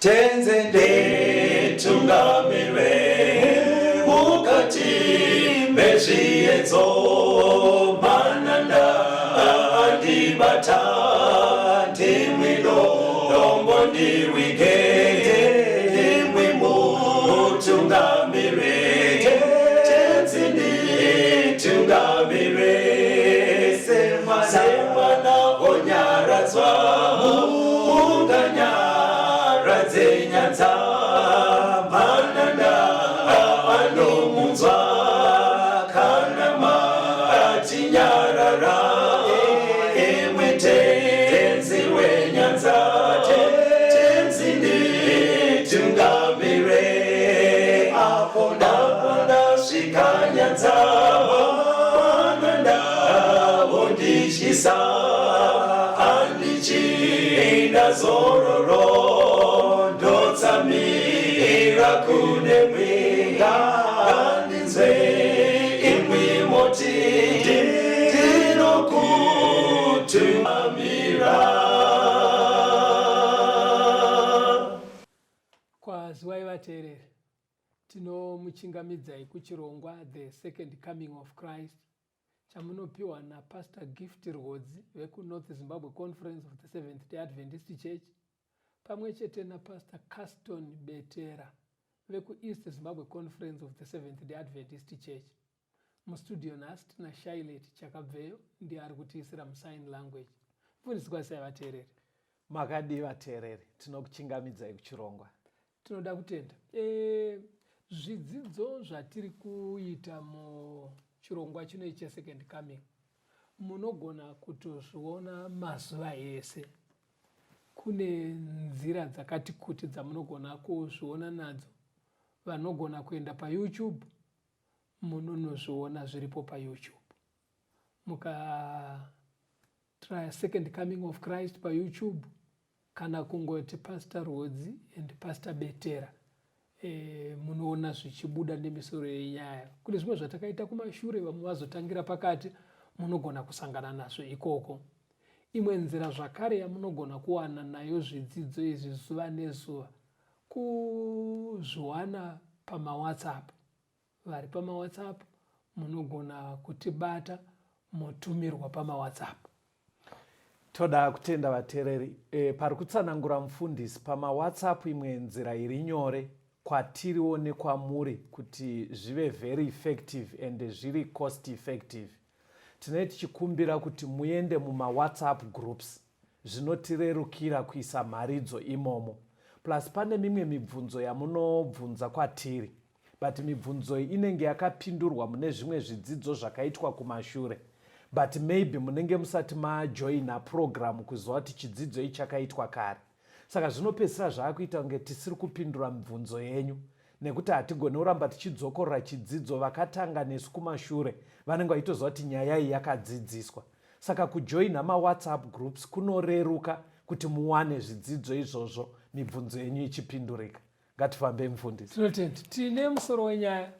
Tenzi nditungamire mukati mezviedzo, mananda andibata, ndimwi dombo ndiwige, ndimwi mutungamire. Tenzi nditungamire semwana onyaradzwa munganyaradze nyanza, mananda anomunzwa kana matinyarara, imwi Tenzi wenyanza. Tenzi nditungamire apo ndasvika nyanza, mananda ondityisa, handichina zororo, ndotsamira kunemwi, ngandinzwe imwi moti ndinokutungamira. Kwaziwai vateereri, tinomuchingamidzai kuchirongwa The Second Coming of Christ chamunopiwa naPastor Gift Rwodzi vekuNorth Zimbabwe Conference of the Seventh Day Adventist Church pamwe chete naPastor Caston Betera vekuEast Zimbabwe Conference of the Seventh Day Adventist Church. Mustudio nhasi tina Shailet Chakabveyo, ndiye ari kutiisira musign language. Mufundisi, kwazisai vateereri. Makadii vateereri? Tinokuchingamidzai kuchirongwa. Tinoda kutenda. Zvidzidzo zvatiri kuita muchirongwa chino cheSecond Coming munogona kutozviona mazuva ese. Kune nzira dzakati kuti dzamunogona kuzviona nadzo. Vanogona kuenda paYouTube, munonozviona zviripo paYouTube. Mukatraya Second Coming of Christ paYouTube kana kungoti Pastor Rwodzi and Pastor Betera, munoona zvichibuda nemisoro yenyaya. Kune zvimwe zvatakaita kumashure, vamwe vazotangira pakati, munogona kusangana nazvo ikoko. Imwe nzira zvakare yamunogona kuwana nayo zvidzidzo izvi zuva nezuva kuzviwana pamaWhatsApp. Vari pamaWhatsApp munogona kutibata motumirwa pamaWhatsApp. Toda kutenda vateereri. Pari kutsanangura mufundisi pamaWhatsApp, imwe nzira iri nyore kwatiriwo nekwamuri kuti zvive very effective and zviri cost effective, tinenge tichikumbira kuti muende mumaWhatsApp groups. Zvinotirerukira kuisa mharidzo imomo, plus pane mimwe mibvunzo yamunobvunza kwatiri, but mibvunzo iyi inenge yakapindurwa mune zvimwe zvidzidzo zvakaitwa kumashure, but maybe munenge musati majoina program kuziva kuti chidzidzo ichi chakaitwa kare. Saka zvinopedzisira zvaakuita kunge tisiri kupindura mibvunzo yenyu nekuti hatigoni kuramba tichidzokorora chidzidzo. Vakatanga nesu kumashure vanenge vachitoziva kuti nyaya iyi yakadzidziswa. Saka kujoina maWhatsApp groups kunoreruka kuti muwane zvidzidzo izvozvo, mibvunzo yenyu ichipindurika. Ngatifambei, mufundisi. Tinotenda. Tine musoro wenyaya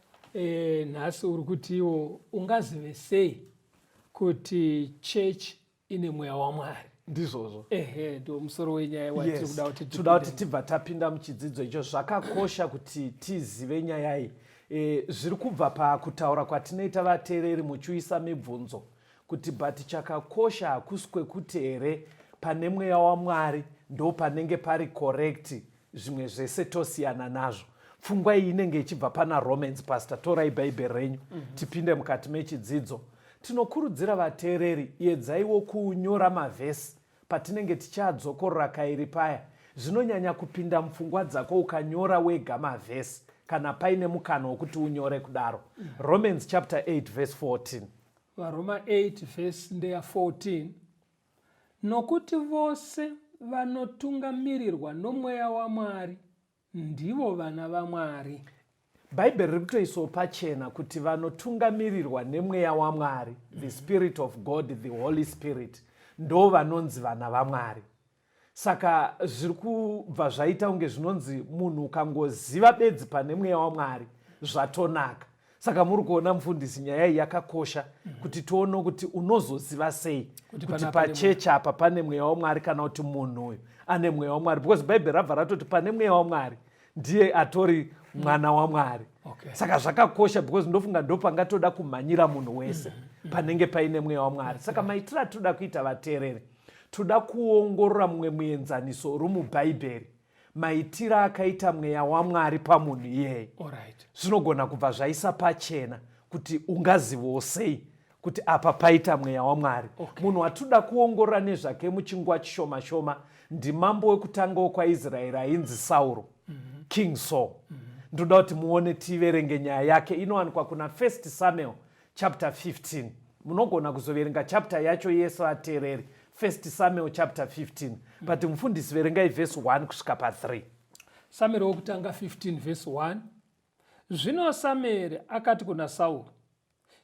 nhasi uri kuti iwo ungazive sei kuti chechi ine mweya waMwari. Ndizvozvo. Ehe, ndo musoro wenyaya watiri kuda kuti Toda kuti tibva tapinda muchidzidzo icho. Zvakakosha kuti tizive nyaya iyi. Zviri kubva pakutaura kwatinoita vateereri muchiisa mibvunzo kuti, but chakakosha hakusi kwekuti here pane mweya waMwari ndo panenge pari correct, zvimwe zvese tosiyana nazvo. Pfungwa iyi inenge ichibva pana Romans. Pastor, torai Bhaibheri renyu, tipinde mukati mechidzidzo. Tinokurudzira vateereri, yedzaiwo kunyora mavhesi patinenge tichiadzokorora kairi paya. Zvinonyanya kupinda mupfungwa dzako ukanyora wega mavhesi kana paine mukana wokuti unyore kudaro. Romans chapter 8 verse 14. VaRoma 8 vhesi ndeya 14. Nokuti vose vanotungamirirwa nomweya waMwari ndivo vana vaMwari. Bhaibheri riri kutoisawo pachena kuti vanotungamirirwa nemweya waMwari, the Spirit of God, the Holy Spirit, ndo vanonzi vana vaMwari. Saka zviri kubva zvaita kunge zvinonzi munhu ukangoziva bedzi pane mweya waMwari, zvatonaka. Saka muri kuona mufundisi, nyaya iyi yakakosha kuti tione kuti unozoziva sei kuti kuti panapa pane pachechi apa pane mweya wamwari kana kuti munhu uyu ane mweya wamwari, because Bhaibheri rabva ratoti pane mweya wamwari ndiye atori mwana wamwari. Saka zvakakosha because ndofunga ndopangatoda kumhanyira munhu wese panenge paine mweya wamwari. Saka maitiro atinoda kuita, vateerere, toda kuongorora mumwe muenzaniso uri mubhaibheri, maitiro akaita mweya wamwari pamunhu iyeye. Zvinogona kubva zvaisa pachena kuti ungazivawo sei kuti apa paita mweya wamwari. Munhu watoda kuongorora nezvake muchinguva chishoma shoma ndimambo wekutanga wekwaIsraeri ainzi Sauro, King Saul. Ndoda kuti muone, tiverenge nyaya yake inowanikwa kuna First Samuel chapter 15. Munogona kuzoverenga chapter yacho yese, vateereri, First Samuel chapter 15, but mufundisi, verengai vhesi 1 kusvika pa3. Samueri wokutanga 15 vhesi 1. Zvino Samueri akati kuna Sauro,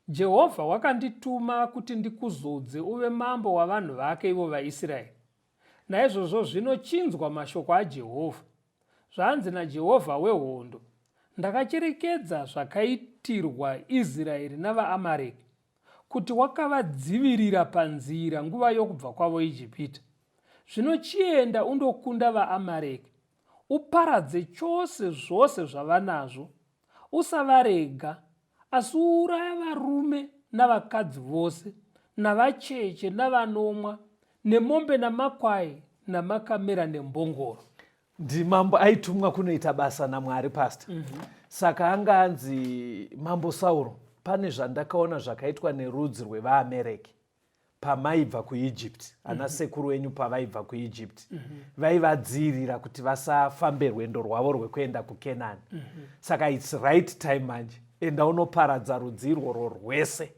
"Jehovha wakandituma kuti ndikuzodze uve mambo wavanhu vake ivo vaIsraeri. Naizvozvo zvino chinzwa mashoko aJehovha. Zvanzi naJehovha wehondo, Ndakacherekedza zvakaitirwa Israeri navaAmareki, kuti wakavadzivirira panzira nguva yokubva kwavo Ijipita. Zvino chienda undokunda vaAmareki, uparadze chose zvose zvavanazvo, usavarega, asi uuraya varume navakadzi vose, navacheche navanomwa, nemombe namakwai namakamera nembongoro." Ndimambo aitumwa kunoita basa namwari, pastor. Saka anga anzi, "Mambo Sauro, pane zvandakaona zvakaitwa nerudzi rwevaamereki pamaibva kuEgypt. Ana sekuru enyu pavaibva kuEgypt, vaivadziirira kuti vasafambe rwendo rwavo rwekuenda kuKenani. Saka it's right time manje, enda unoparadza rudzi irworwo rwese,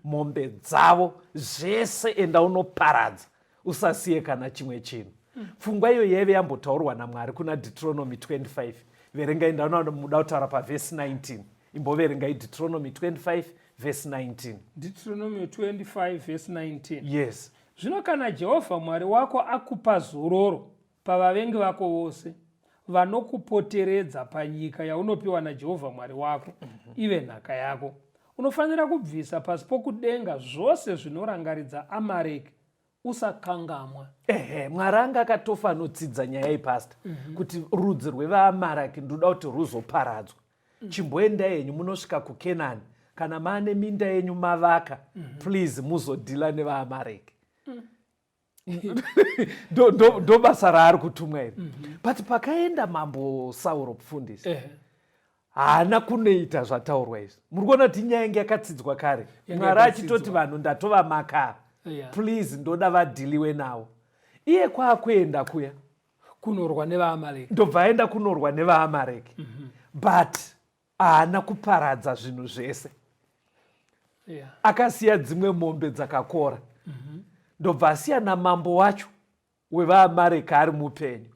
mombe dzavo, zvese, enda unoparadza, usasiye kana chimwe chinhu." Pfungwa iyo yaive yambotaurwa namwari kuna Deuteronomy 25. Verengai, ndaona muda kutaura pavhesi 19. Imboverengai Deuteronomy 25 vhesi 19. Deuteronomy 25 vhesi 19. Yes. Zvino kana Jehovha Mwari wako akupa zororo pavavengi vako vose vanokupoteredza panyika yaunopiwa naJehovha Mwari wako ive nhaka yako, unofanira kubvisa pasi pokudenga zvose zvinorangaridza Amareki. Usakangamwa. Ehe, Mwari anga akatofanotsidza nyaya yepasta kuti rudzi rwevaamaraki ndoda kuti ruzoparadzwa. Chimboendai henyu munosvika kuKenani, kana maane minda yenyu mavaka, please muzodhila nevaamareki. Ndo basa raari kutumwa iri. But pakaenda mambo Sauro, mufundisi, haana kunoita zvataurwa izvi. Muri kuona kuti inyaya yange yakatsidzwa kare. Yange Mwari yakatsidzwa. Achitoti vanhu ndatovamaka, please, ndoda vadhiliwe navo. Iye kwaakuenda kuya kunorwa nevaamaleki. Ndobva aenda kunorwa nevaamareki, but haana kuparadza zvinhu zvese. Akasiya dzimwe mombe dzakakora, ndobva asiya namambo wacho wevaamareki ari mupenyu.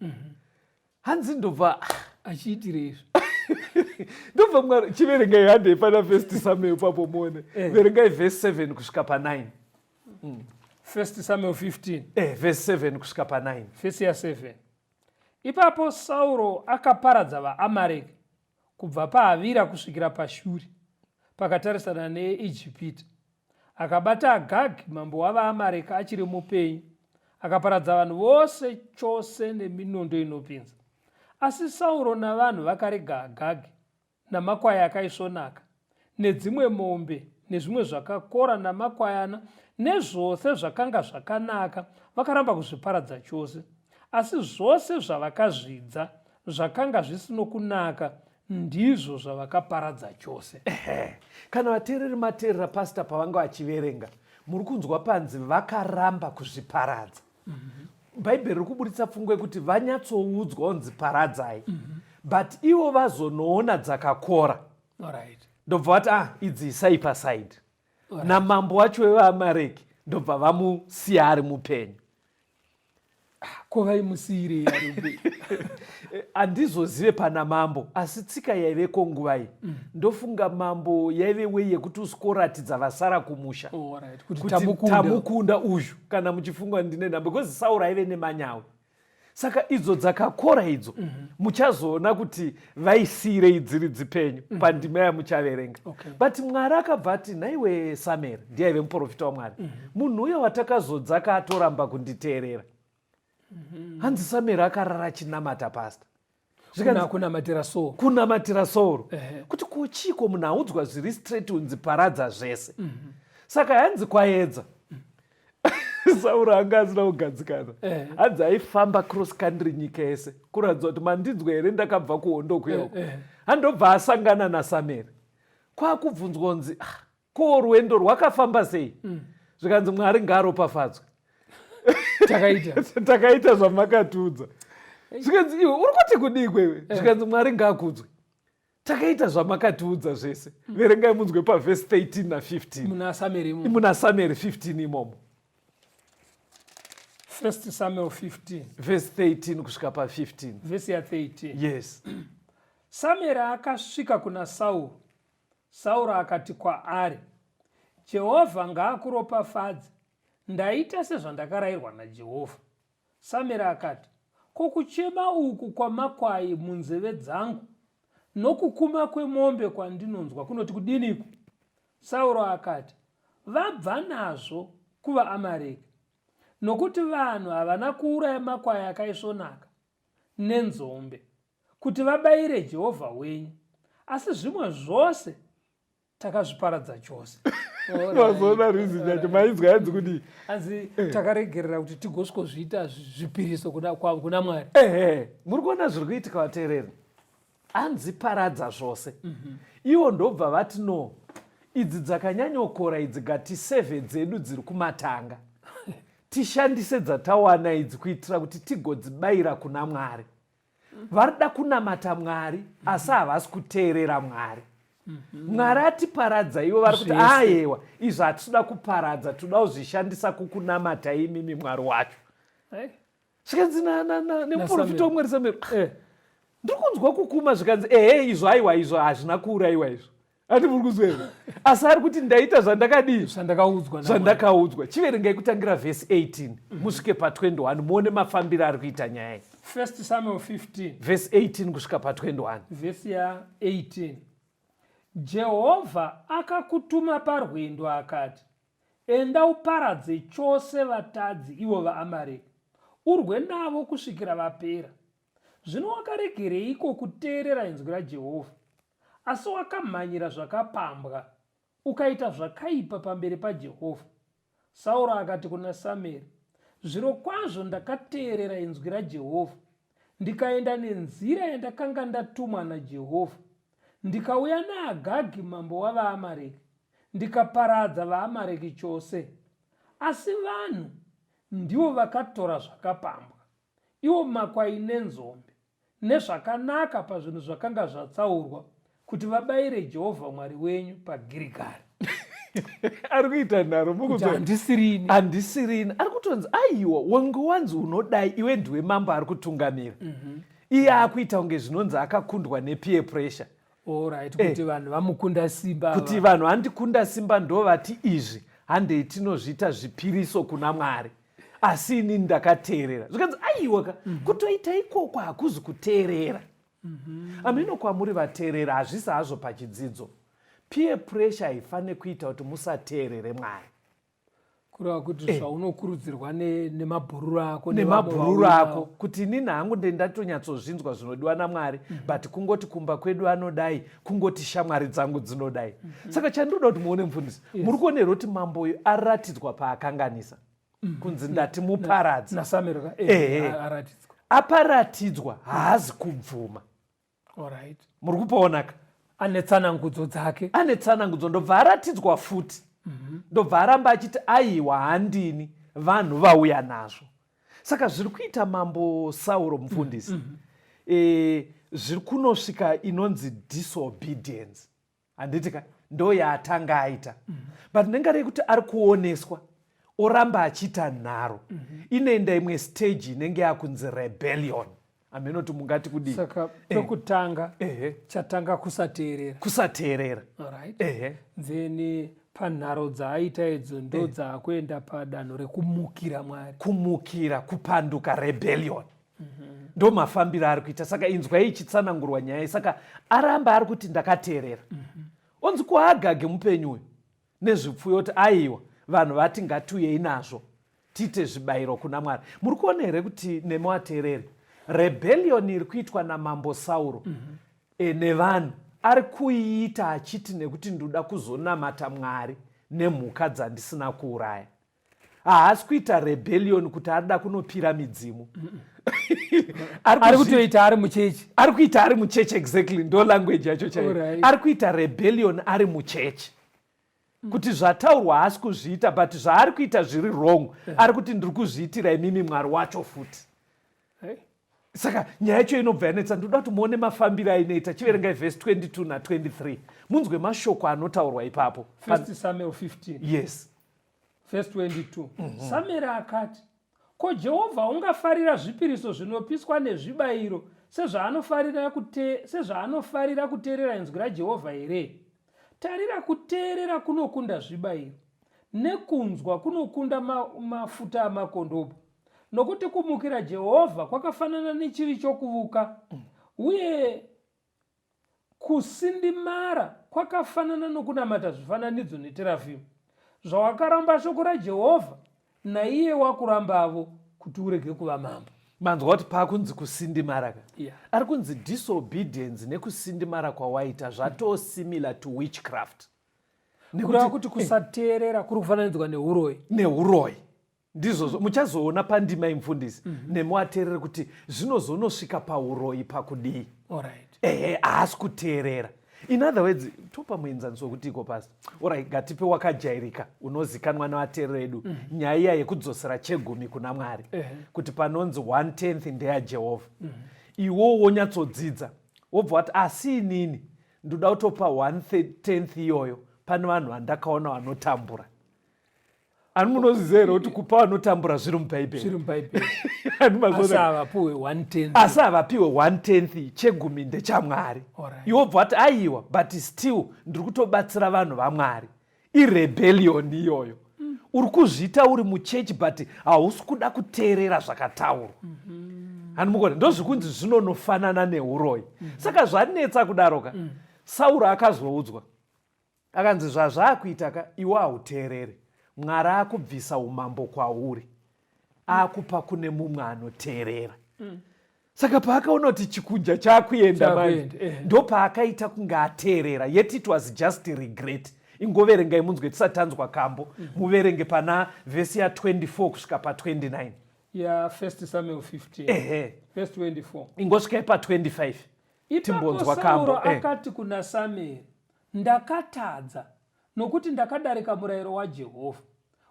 Hanzi ndobva Achiitire izvi. Ndobva Mwari, chiverengai, handei pana First Samuel papo muone. Verengai vhesi 7 kusvika pa9. First Samuel 15. Vhesi 7 kusvika pa9. Vhesi ya7. Ipapo Sauro akaparadza vaAmareki kubva paHavira kusvikira paShuri, pakatarisana neIjipita. Akabata Agagi mambo wavaAmareki achiri mupenyu, akaparadza vanhu vose chose neminondo inopinza. Asi Sauro navanhu vakarega Agagi namakwai akaisvonaka, nedzimwe mombe, nezvimwe zvakakora, namakwayana, nezvose zvakanga zvakanaka, vakaramba kuzviparadza chose. Asi zvose zvavakazvidza zvakanga zvisino kunaka ndizvo zvavakaparadza chose. Ehe. Kana vateereri mateerera pastor pavanga vachiverenga, muri kunzwa panzi vakaramba kuzviparadza. Bhaibheri riri kuburitsa pfungwa yekuti vanyatsoudzwa kunzi paradzai, but ivo vazonoona dzakakora, ndobva vati, "Ah, idzi isai paside." Namambo wacho wevaamareki ndobva vamusiya ari mupenyu. Ko vaimusiyirei ari mupenyu? Handizozive pana mambo, asi tsika yaiveko nguva iyi, ndofunga mambo yaive wei yekuti usikoratidza vasara kumusha Kuti kuti tamukunda. Tamukunda uyu, kana muchifunga ndine nhamba, because Sauro aive nemanyawi. Saka idzo dzakakora idzo muchazoona kuti vaisiyirei dziri dzipenyu pandima yamuchaverenga. But Mwari akabva ati, nhaiwe Samueri, ndiye aive muprofita waMwari, munhu uyo watakazodza atoramba kunditeerera. Hanzi Samueri akarara achinamata, pastor. Kunamatira Sauro. Kunamatira Sauro. Kuti ko chiko, munhu audzwa zviri straight unzi paradza zvese. Saka hanzi kwaedza, Sauro anga asina kugadzikana. Hanzi aifamba cross country nyika yese kuratidza kuti mandinzwa here, ndakabva kuhondo kuyauko. Handobva asangana naSamueri, kwakubvunzwa kunzi, "Ah, ko rwendo rwakafamba sei?" Zvikanzi, "Mwari ngaaropafadzwe." Takaita. "Takaita zvamakatiudza." Zvikanzi, "Iwe uri kuti kudii kwewe?" Zvikanzi, "Mwari ngaakudzwe, takaita zvamakatiudza zvese." Verengai munzwe pavhesi 13 na15. Muna Samueri imomo. Muna Samueri 15 imomo. First Samuel 15. Vhesi 13 kusvika pa15. Vhesi ya13. Yes. Samueri akasvika kuna Sauro. Sauro akati kwaari, "Jehovha ngaakuropafadze. Ndaita sezvandakarayirwa naJehovha." Samueri akati, "Ko kuchema uku kwamakwai munzeve dzangu nokukuma kwemombe kwandinonzwa kunoti kudiniko?" Sauro akati, "Vabva nazvo kuvaAmareki, nokuti vanhu havana kuuraya makwai akaisvonaka nenzombe kuti vabayire Jehovha wenyu, asi zvimwe zvose takazviparadza chose." Mazoona reason yacho, mainzwa yanzi kudii? Hanzi takaregerera kuti tigosvikozviita zvipiriso kuna Mwari. Ehe, muri kuona zviri kuitika, vateereri? Anzi paradza zvose, ivo ndobva vati, "No, idzi dzakanyanyokora idzi ngatisevhe dzedu dziri kumatanga, tishandise dzatawana idzi kuitira kuti tigodzibayira kuna Mwari." Varida kunamata Mwari asi havasi kuteerera Mwari. Mwari atiparadza, ivo vari kuti, "Ayewa, izvi hatitoda kuparadza, toda kuzvishandisa kukunamata imimi Mwari wacho." Zvikanzi nemuprofita waMwari Samueri, "Ndiri kunzwa kukuma." Zvikanzi, "Ehe, izvo aiwa, izvo hazvina kuurayiwa izvo." Ati muri kunzwa here? Asi ari kuti ndaita zvandakadii? Zvandakaudzwa. Zvandakaudzwa. Chiverengai kutangira vhesi 18 musvike pa21, muone mafambiro ari kuita nyaya iyi. First Samuel 15. Vhesi 18 kusvika pa21. Vhesi ya18. Jehovha akakutuma parwendo akati, "Enda uparadze chose vatadzi, ivo vaAmareki, urwe navo kusvikira vapera." Zvino wakaregereiko kuteerera inzwi raJehovha? Asi wakamhanyira zvakapambwa, ukaita zvakaipa pamberi paJehovha. Sauro akati kuna Samueri, "Zvirokwazvo ndakateerera inzwi raJehovha, ndikaenda nenzira yandakanga ndatumwa naJehovha, ndikauya naAgagi mambo wavaAmareki, ndikaparadza vaAmareki chose. Asi vanhu ndivo vakatora zvakapambwa, iwo makwai nenzombe, nezvakanaka pazvinhu zvakanga zvatsaurwa, kuti vabayire Jehovha Mwari wenyu paGirigari." Ari kuita nharo. Kuti handisirini. Handisirini. Ari kutonzi aiwa, wange wanzi unodai, iwe ndiwe mambo ari kutungamira. Iye akuita kunge zvinonzi akakundwa nepeer pressure. Alright, kuti vanhu vamukunda simba. Kuti vanhu vandikunda simba, ndo vati izvi, handei tinozviita zvipiriso kuna Mwari, asi inini ndakateerera. Zvikanzi aiwa ka, kutoita ikoko hakuzi kuteerera. Amino kwamuri vateerera, hazvisi hazvo pachidzidzo. Peer pressure haifaniri kuita kuti musateerere Mwari. Kureva kuti zvaunokurudzirwa nemabhururu ako. Nemabhururu ako, kuti inini hangu ndendatonyatsozvinzwa zvinodiwa naMwari, but kungoti kumba kwedu anodai, kungoti shamwari dzangu dzinodai. Saka chandinoda kuti muone, mufundisi, muri kuonerwa kuti mambo uyu aratidzwa paakanganisa, kunzi ndati muparadzi. NaSamuel ka? Ehe. Aratidzwa. Aparatidzwa, haazi kubvuma. Muri kupaonaka? Ane tsanangudzo dzake. Ane tsanangudzo, ndobva aratidzwa futi, ndobva aramba achiti aiwa, handini, vanhu vauya nazvo. Saka zviri kuita mambo Sauro, mufundisi, zviri kunosvika inonzi disobedience, handiti ka? Ndo yaatanga aita, but nenga yekuti ari kuoneswa oramba achiita nharo, inoenda imwe stage inenge yakunzi rebellion. Haminoti mungati kudii? Saka pekutanga chatanga kusateerera. Kusateerera. Alright. Then panharo dzaaita idzo ndo dzaakuenda padanho rekumukira Mwari. Kumukira, kupanduka, rebellion. Ndo mafambiro ari kuita. Saka inzwai ichitsanangurwa nyaya iyi. Saka aramba ari kuti ndakateerera. Onzi kuAgage mupenyu uyu nezvipfuyo kuti aiwa, vanhu vati ngatiuyei nazvo tiite zvibayiro kuna Mwari. Muri kuona here kuti nemi wateereri, rebellion iri kuitwa namambo Sauro nevanhu ari kuiita achiti nekuti ndoda kuzonamata Mwari nemhuka dzandisina kuuraya. Haasi kuita rebellion kuti arida kunopira midzimu. Ari kutoita ari muchechi. Ari kuita ari muchechi, exactly, ndo language yacho chaiyo. Ari kuita rebellion ari muchechi kuti zvataurwa haasi kuzviita, but zvaari kuita zviri wrong. Ari kuti ndiri kuzviitira imimi Mwari wacho futi. Saka nyaya yacho inobva yanetsa. Ndoda kuti muone mafambiro ainoita. Chiverengai vhesi 22 na23, munzwe mashoko anotaurwa ipapo. First Samuel 15. Yes. Verse 22. Samueri akati, Ko Jehovha ungafarira zvipiriso zvinopiswa nezvibayiro sezvaanofarira kute, sezvaanofarira kuteerera inzwi raJehovha here? Tarira, kuteerera kunokunda zvibayiro, nekunzwa kunokunda mafuta amakondobwe. Nokuti kumukira Jehovha kwakafanana nechivi chokuvuka, uye kusindimara kwakafanana nokunamata zvifananidzo neterafimu. Zvawakaramba shoko raJehovha, naiye wakurambavo kuti urege kuva mambo. Manzwa kuti paakunzi kusindimara ka? Ari kunzi disobedience nekusindimara kwawaita zvatoo similar to witchcraft. Kureva kuti kusateerera kuri kufananidzwa neuroyi. Neuroyi. Ndizvozvo muchazoona pandima imufundisi nemiwateerere kuti zvinozonosvika pauroyi pakudii. Ehe, haasi kuteerera. In other words, topa muenzaniso wekuti iko pasi. Alright, ngatipe wakajairika unozikanwa nevateereri edu. Nyaya iya yekudzosera chegumi kuna Mwari. Kuti panonzi 1/10 ndeyaJehovha. Iwowo wonyatsodzidza. Wobva wati asi inini ndoda kutopa 1/10 iyoyo pane vanhu vandakaona vanotambura. Ani munoziva here kuti kupa vanotambura zviri muBhaibheri? Zviri muBhaibheri. Ani mazoona? Asi havapiwe 1/10. Asi havapiwe 1/10, chegumi ndechaMwari. Iwe wobva wati aiwa, but still ndiri kutobatsira vanhu vaMwari. Irebellion iyoyo. Uri kuzviita uri muchechi but hausi kuda kuteerera zvakataurwa. Hani mukona ndozvikunzi zvinonofanana neuroyi. Saka zvanetsa kudaro ka. Sauro akazoudzwa. Akanzi zvazvakuita ka iwe hauteerere. Mwari akubvisa umambo kwauri. Akupa kune mumwe anoteerera. Saka paakaona kuti chikunja chakuenda manje, ndopaakaita kunge ateerera. Yet it was just regret. Ingoverengai munzwe tisati tanzwa kambo. Muverenge pana vhesi ya 24 kusvika pa 29. Ya 1 Samuel 15. Verse 24. Ingosvikai pa 25. Ipapo Timbonzwa Sauro kambo. akati kuna Samueri, Ndakatadza, nokuti ndakadarika murayiro waJehovha,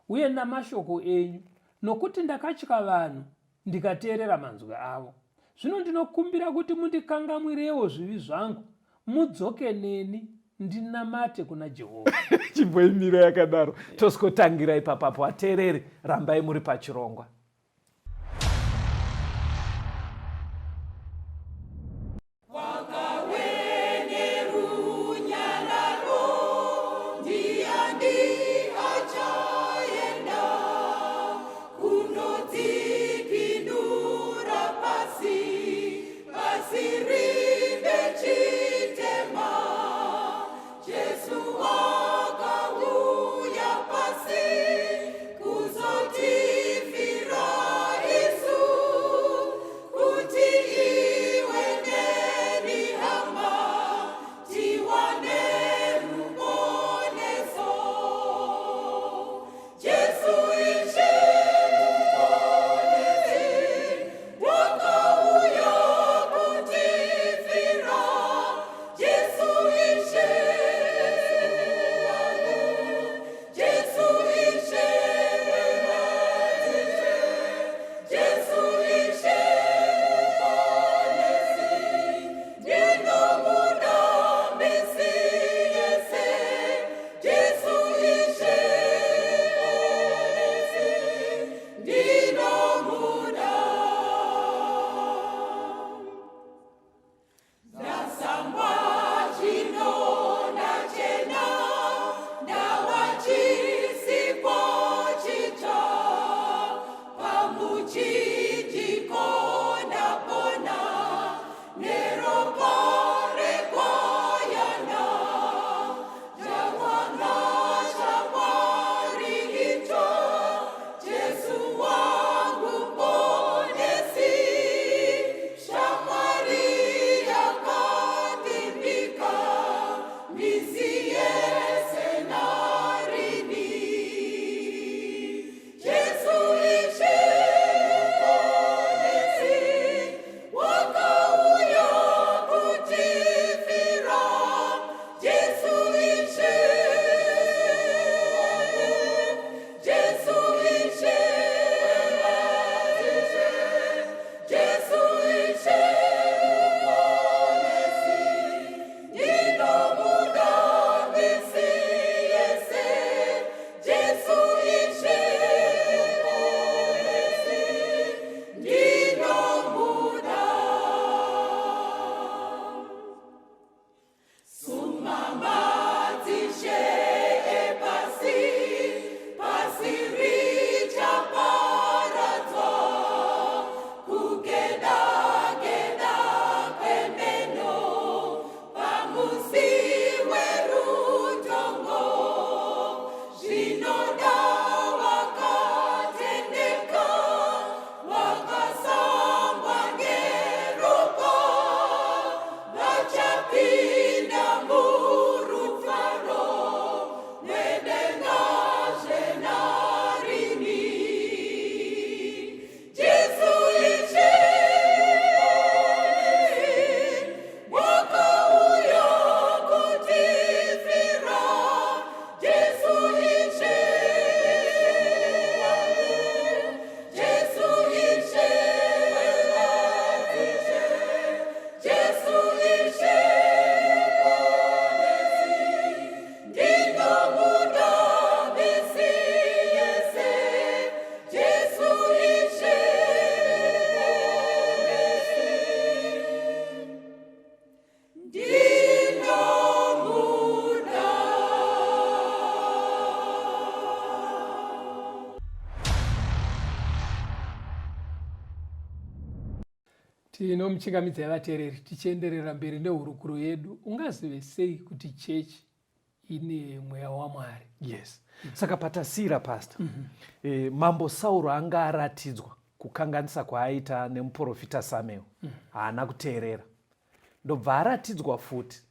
uye namashoko enyu, nokuti ndakatya vanhu, ndikateerera manzwi avo. Zvino ndinokumbira kuti mundikangamwirewo zvivi zvangu, mudzoke neni, ndinamate kuna Jehovha. Chimboimira yakadaro, tosikotangira ipapapo. Vateereri, rambai muri pachirongwa. Tinomuchingamidzai vateereri tichienderera mberi nehurukuro yedu. Ungazive sei kuti chechi ine mweya waMwari? Yes. Saka patasiyira pastor, mambo Sauro anga aratidzwa kukanganisa kwaaita nemuprofita Samuel. Haana kuteerera. Ndobva aratidzwa futi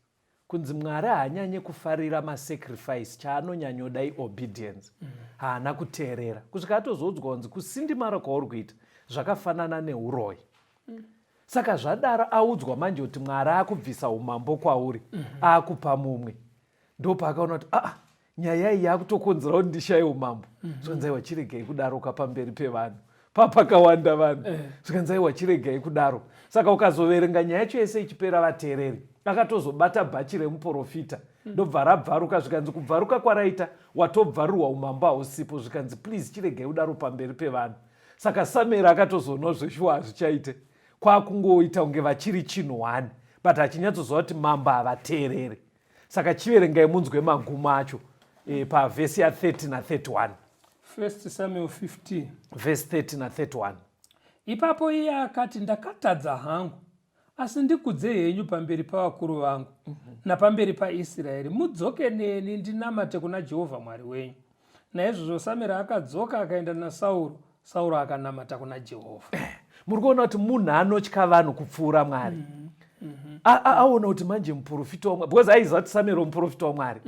kunzi Mwari haanyanye kufarira masacrifice, chaanonyanyoda iobedience. Haana kuteerera kusvika atozoudzwa kunzi kusindimara kwauri kuita zvakafanana neuroyi. Saka zvadaro audzwa manje kuti Mwari akubvisa umambo kwauri, akupa mumwe, ndopaakaona kuti aa, nyaya iyi yakutokonzera kuti ndishaye umambo. Zvikanzi aiwa, chiregai kudaroka pamberi pevanhu papakawanda vanhu. Zvikanzi aiwa, chiregai kudaro. Saka ukazoverenga nyaya yacho yese ichipera, vateereri, akatozobata bhachi remuprofita, ndobva rabvaruka. Zvikanzi kubvaruka kwaraita, watobvarurwa, umambo hausipo. Zvikanzi please, chiregai kudaro pamberi pevanhu. Saka Samueri akatozoonwa zveshuwa hazvichaite, kwakungoita kunge vachiri chinhu one, but achinyatsoziva kuti mambo havateereri. Saka chiverengai munzwe magumo acho pavhesi ya30 na31. 1 Samuel 15 vhesi 30 na31. Ipapo iye akati, "Ndakatadza hangu, asi ndikudze henyu pamberi pavakuru vangu napamberi paIsraeri. Mudzoke neni ndinamate kuna Jehovha Mwari wenyu." Naizvozvo Samueri akadzoka akaenda naSauro. Sauro akanamata kuna Jehovha. Muri kuona kuti munhu anotya vanhu kupfuura Mwari. Aona kuti manje muprofita waMwari, because aiziva kuti Samueri muprofita waMwari.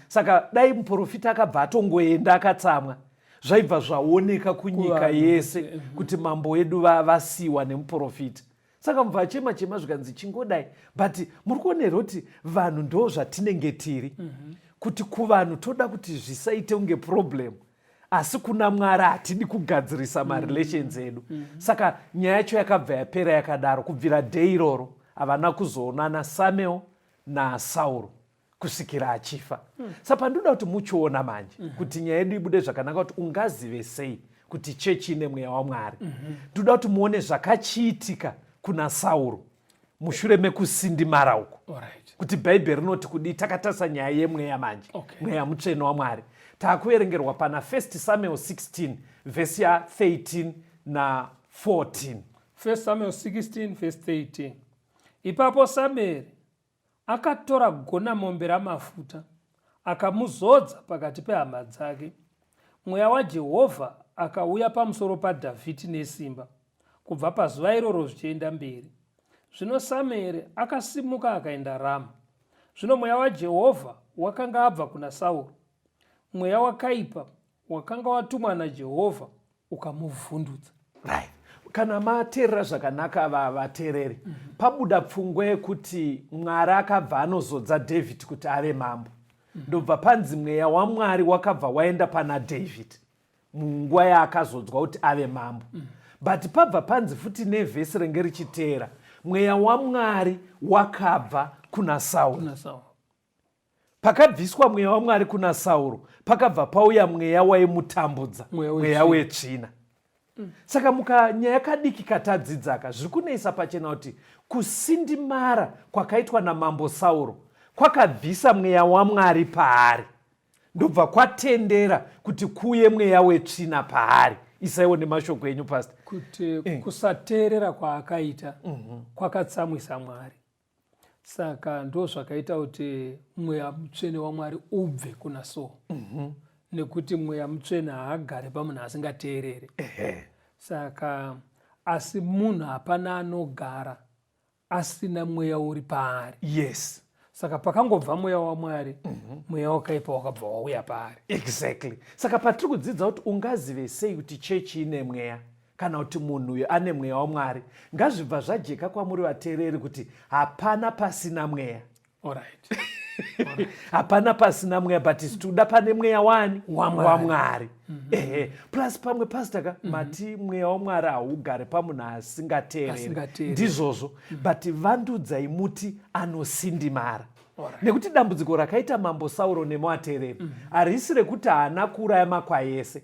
Saka dai muprofita akabva atongoenda akatsamwa, zvaibva zvaoneka kunyika kuvanhu yese kuti mambo wedu vasiwa nemuprofita. Saka mubva achema chema, zvikanzi chingodai. But muri kuona here kuti vanhu ndo zvatinenge tiri, kuti kuvanhu toda kuti zvisaite kunge problem, asi kuna Mwari hatidi kugadzirisa marelations edu. Saka nyaya yacho yakabva yapera yakadaro. Kubvira day iroro havana kuzoonana Samuel naSauro kusvikira achifa. Saka pandoda kuti muchiona manje kuti nyaya yedu ibude zvakanaka, kuti ungazive sei kuti chechi ine mweya waMwari, ndoda kuti muone zvakachiitika kuna Sauro mushure mekusindimara uku, kuti Bhaibheri rinoti kudii. Takatarisa nyaya yemweya manje, mweya mutsvene waMwari. Taakuverengerwa pana 1 Samuel 16 vhesi ya13 na14. 1 Samuel 16 verse 13. Ipapo Samueri akatora gonamombe ramafuta akamuzodza pakati pehama dzake. Mweya waJehovha akauya pamusoro paDhavhidhi nesimba kubva pazuva iroro zvichienda mberi. Zvino Samueri akasimuka akaenda Rama. Zvino mweya waJehovha wakanga abva kuna Sauro. Mweya wakaipa wakanga watumwa naJehovha ukamuvhundutsa. Right, kana mateerera zvakanaka, vateereri, pabuda pfungwa yekuti Mwari akabva anozodza David kuti ave mambo. Ndobva panzi mweya waMwari wakabva waenda pana David munguva yaakazodzwa kuti ave mambo. But pabva panzi futi nevhesi renge richiteera, mweya waMwari wakabva kuna Sauro. Kuna Sauro. Pakabviswa mweya waMwari kuna Sauro, pakabva pauya mweya waimutambudza, mweya mweya wetsvina. Saka mukanyaya kadiki katadzidzaka, zviri kunoisa pachena kuti kusindimara kwakaitwa namambo Sauro kwakabvisa mweya waMwari paari, ndobva kwatendera kuti kuuye mweya wetsvina paari. Isaiwo nemashoko enyu, pastor. Kuti kusateerera kwaakaita kwakatsamwisa Mwari, saka ndo zvakaita kuti mweya mutsvene waMwari ubve kuna Saul, nekuti mweya mutsvene haagari pamunhu asingateerere. Saka asi munhu hapana anogara asina mweya uri paari. Saka pakangobva mweya waMwari, mweya wakaipa wakabva wauya paari. Exactly. Saka patiri kudzidza kuti ungazive sei kuti chechi ine mweya kana kuti munhu uyu ane mweya waMwari, ngazvibva zvajeka kwamuri vateereri kuti hapana pasina mweya. Hapana pasina mweya, but isu tikuda pane mweya wani? WaMwari. WaMwari. Ehe. Plus pamwe, pastor ka, mati mweya waMwari haugari pamunhu asingateereri. Asingateereri. Ndizvozvo, but vandudzai muti anosindimara, nekuti dambudziko rakaita mambo Sauro nemuateereri harisi rekuti haana kuuraya makwai ese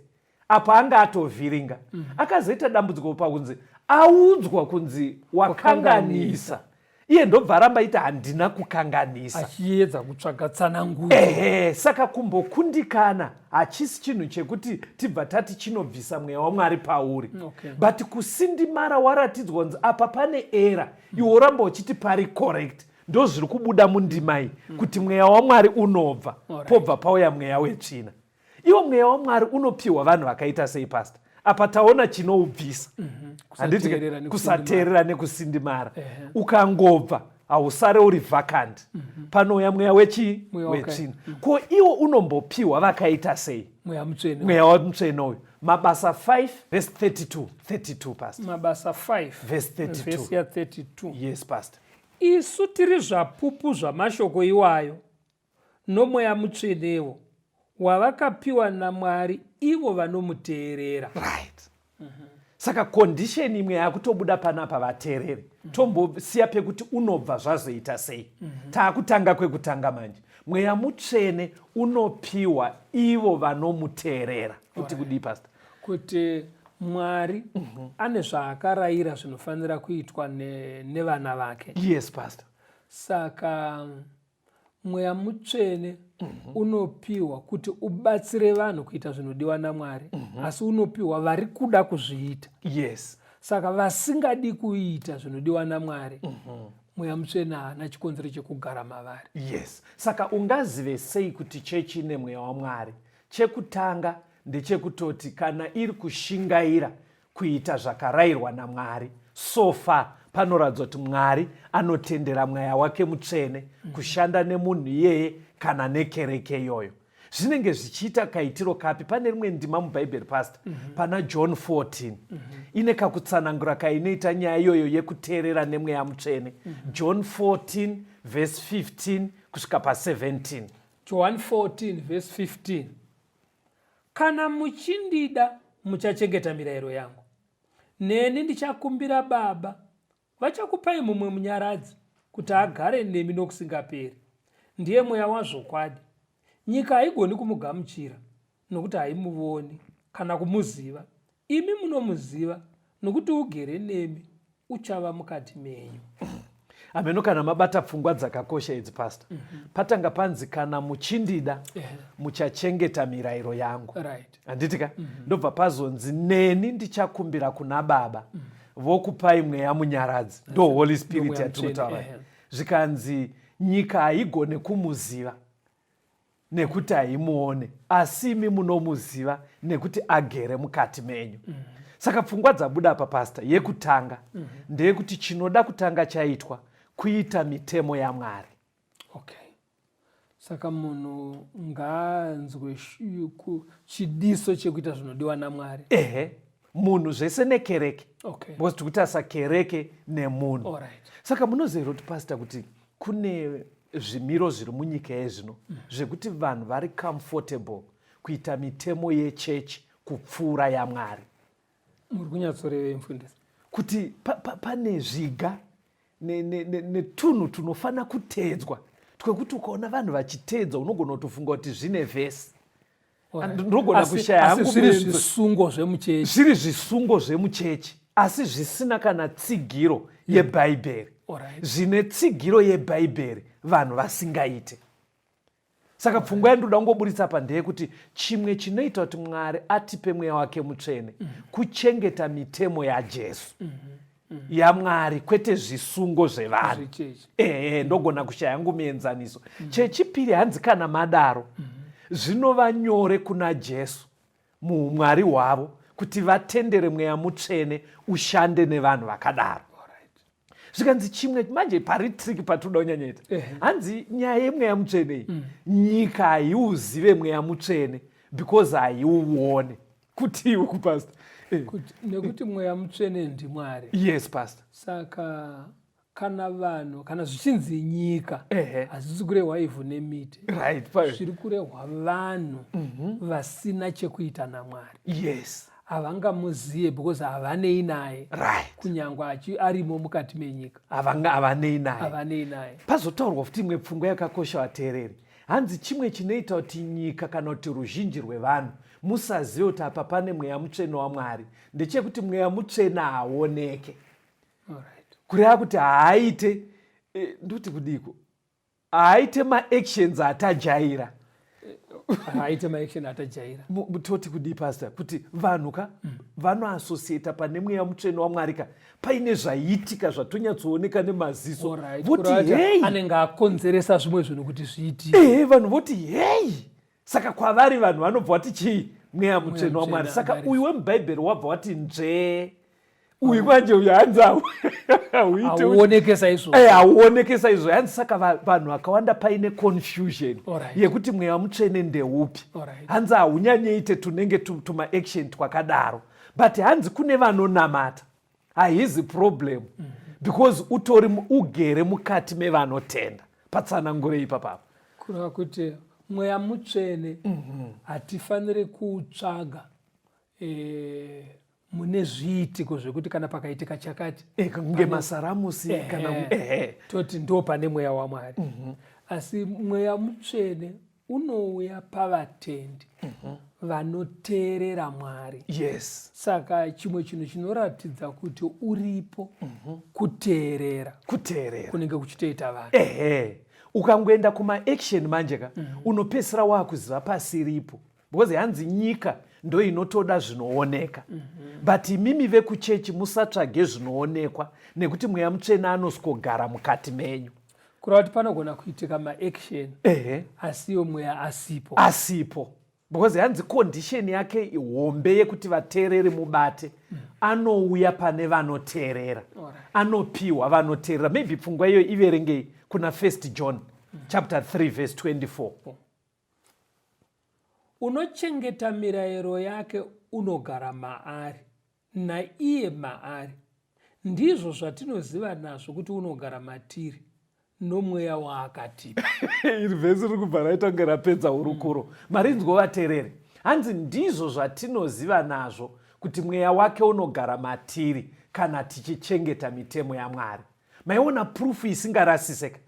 apo anga atovhiringa. Akazoita dambudziko pakunzi audzwa kunzi wakanganisa. Iye ndobva aramba aiti handina kukanganisa. Achiedza kutsvaga tsananguro. Ehe, saka kumbokundikana hachisi chinhu chekuti tibva tati chinobvisa mweya waMwari pauri. But kusindimara waratidzwa kunzi apa pane era, iwe woramba uchiti pari correct. Ndozviri kubuda mundima iyi kuti mweya waMwari unobva, pobva pauya mweya wetsvina. Iwo mweya waMwari unopiwa vanhu vakaita sei, pastor? Apa taona chinoubvisa. Handiti kusateerera nekusindimara. Ukangobva hausare uri vacant. Panouya mweya wechii? Wetsvina. Ko iwo unombopiwa vakaita sei? Mweya mutsvene. Mweya mutsvene uyu. Mabasa 5 verse 32. 32, pastor. Mabasa 5 verse 32. Verse ya 32. Yes, pastor. Isu tiri zvapupu zvamashoko iwayo, noMweya Mutsvenewo, wavakapiwa naMwari ivo vanomuteerera. Right. Saka condition imwe yakutobuda panapa vateereri. Tombosiya pekuti unobva zvazoita sei. Taakutanga kwekutanga manje. Mweya Mutsvene unopiwa ivo vanomuteerera. Kuti kudii, pastor? Kuti Mwari ane zvaakarayira zvinofanira kuitwa nevana vake. Yes, pastor. Saka Mweya Mutsvene unopiwa kuti ubatsire vanhu kuita zvinodiwa naMwari, asi unopiwa vari kuda kuzviita. Yes. Saka vasingadi kuita zvinodiwa naMwari, Mweya Mutsvene haana chikonzero chekugara mavari. Yes. Saka ungazive sei kuti chechi ine mweya waMwari? Chekutanga ndechekutoti kana iri kushingaira kuita zvakarairwa naMwari, so far panoratidza kuti Mwari anotendera mweya wake mutsvene kushanda nemunhu iyeye kana nekereke iyoyo. Zvinenge zvichiita kaitiro kapi? Pane rimwe ndima muBhaibheri, pastor, pana John 14, ine kakutsanangura kainoita nyaya iyoyo yekuteerera nemweya mutsvene. John 14 verse 15 kusvika pa17. John 14 verse 15. Kana muchindida, muchachengeta mirayiro yangu. Neni ndichakumbira Baba, vachakupai mumwe Munyaradzi, kuti agare nemi nokusingaperi. Ndiye Mweya wazvokwadi. Nyika haigoni kumugamuchira, nokuti haimuvoni kana kumuziva. Imi munomuziva, nokuti ugere nemi, uchava mukati menyu. Hameno kana mabata pfungwa dzakakosha idzi, pastor. Patanga panzi kana muchindida, muchachengeta mirayiro yangu. Handiti ka? Ndobva pazonzi neni ndichakumbira kuna Baba, vokupai mweya munyaradzi. Ndo Holy Spirit yatiri kutaura. Zvikanzi nyika haigone kumuziva nekuti haimuone, asi imi munomuziva nekuti agere mukati menyu. Saka pfungwa dzabuda apa, pastor, yekutanga ndeyekuti chinoda kutanga chaitwa kuita mitemo yaMwari. Okay. Saka munhu ngaanzwe chidiso chekuita zvinodiwa naMwari. Ehe, munhu zvese nekereke. Because tiri kutarisa kereke nemunhu. Saka munoziva kuti, pastor, kuti kune zvimiro zviri munyika yezvino zvekuti vanhu vari comfortable kuita mitemo yechechi kupfuura yaMwari. Muri kunyatsorevei, mufundisi? Kuti pane zviga netunhu tunofanira kuteedzwa twekuti ukaona vanhu vachiteedza unogona kutofunga kuti zvine vhesi. Ndinogona kushaya hangu zviri zvisungo zvemuchechi. Zviri zvisungo zvemuchechi, asi zvisina kana tsigiro yeBhaibheri. Zvine tsigiro yeBhaibheri vanhu vasingaite. Saka pfungwa yandinoda kungoburitsa apa ndeyekuti chimwe chinoita kuti Mwari atipe mweya wake mutsvene kuchengeta mitemo yaJesu, yaMwari, kwete zvisungo zvevanhu. Ehe, ndogona kushaya hangu mienzaniso. Chechipiri, hanzi kana madaro, zvinova nyore kuna Jesu muumwari hwavo kuti vatendere mweya mutsvene ushande nevanhu vakadaro. Zvikanzi chimwe manje pari trick patinoda kunyanyaita, hanzi nyaya yemweya mutsvene iyi, nyika haiuzive mweya mutsvene because haiuone. Kuti iwe kupastor? Nekuti mweya mutsvene ndiMwari. Yes, pastor. Saka kana vanhu, kana zvichinzi nyika, hazvisi kurehwa ivhu nemiti. Zviri kurehwa vanhu vasina chekuita naMwari. Havangamuziye because havanei naye. Kunyangwe arimo mukati menyika. Havanei naye. Havanei naye. Pazotaurwa futi imwe pfungwa yakakosha, vateereri. Hanzi chimwe chinoita kuti nyika kana kuti ruzhinji rwevanhu musazive kuti apa pane mweya mutsvene waMwari ndechekuti mweya mutsvene haaoneke. Kureva kuti haaite Ndoti kudiko, haaite maactions atajaira. Haaite maaction atajaira. Toti kudii, pastor, kuti vanhu ka vanoassociata pane mweya mutsvene waMwari ka paine zvaiitika zvatonyatsooneka nemaziso. Voti, Kureva kuti "Hei!" anenge akonzeresa zvimwe zvinhu kuti zviitike. Ehe, vanhu voti, "Hei!" Saka kwavari vanhu vanobva vati chii? Mweya mutsvene waMwari. Mutsvene Saka adarisa. uyu wemubhaibheri wabva wati nzvee. Uyu manje, uyu hanzi hauite. Hauoneke saizvozvo. Hauoneke saizvo. Hanzi saka vanhu vakawanda paine confusion yekuti mweya mutsvene ndeupi. Hanzi haunyanyeite tunenge tumaaction twakadaro, but hanzi kune vanonamata haizi problem because utori ugere mukati mevanotenda. Patsanangure ipapapa. Kureva kuti mweya mutsvene hatifaniri kuutsvaga mune zviitiko zvekuti kana pakaitika chakati, Kunge masaramusi kana toti ndo pane mweya waMwari. Asi mweya mutsvene unouya pavatendi vanoteerera Mwari. Saka chimwe chinhu chinoratidza kuti uripo kuteerera Kuteerera kunenge kuchitoita vanhu. Ehe, ukangoenda kumaaction manje ka, unopedzisira waakuziva pasiripo, because hanzi nyika ndo inotoda zvinooneka, but imimi vekuchechi musatsvage zvinoonekwa, nekuti mweya mutsvene anoswogara mukati menyu. Kureva kuti panogona kuitika maaction asiyo mweya asipo. Asipo, because hanzi condition yake hombe yekuti vateereri mubate, anouya pane vanoteerera. Anopiwa vanoteerera. Maybe pfungwa iyoyo iverengei kuna First John chapter 3 verse 24. Unochengeta mirayiro yake unogara maari, naiye maari. Ndizvo zvatinoziva nazvo kuti unogara matiri, nomweya waakatipa. Iri vhesi riri kubva raita kunge rapedza hurukuro. Marinzwo, vateereri? Hanzi ndizvo zvatinoziva nazvo kuti mweya wake unogara matiri, kana tichichengeta mitemo yaMwari. Maiona proof isingarasiseka.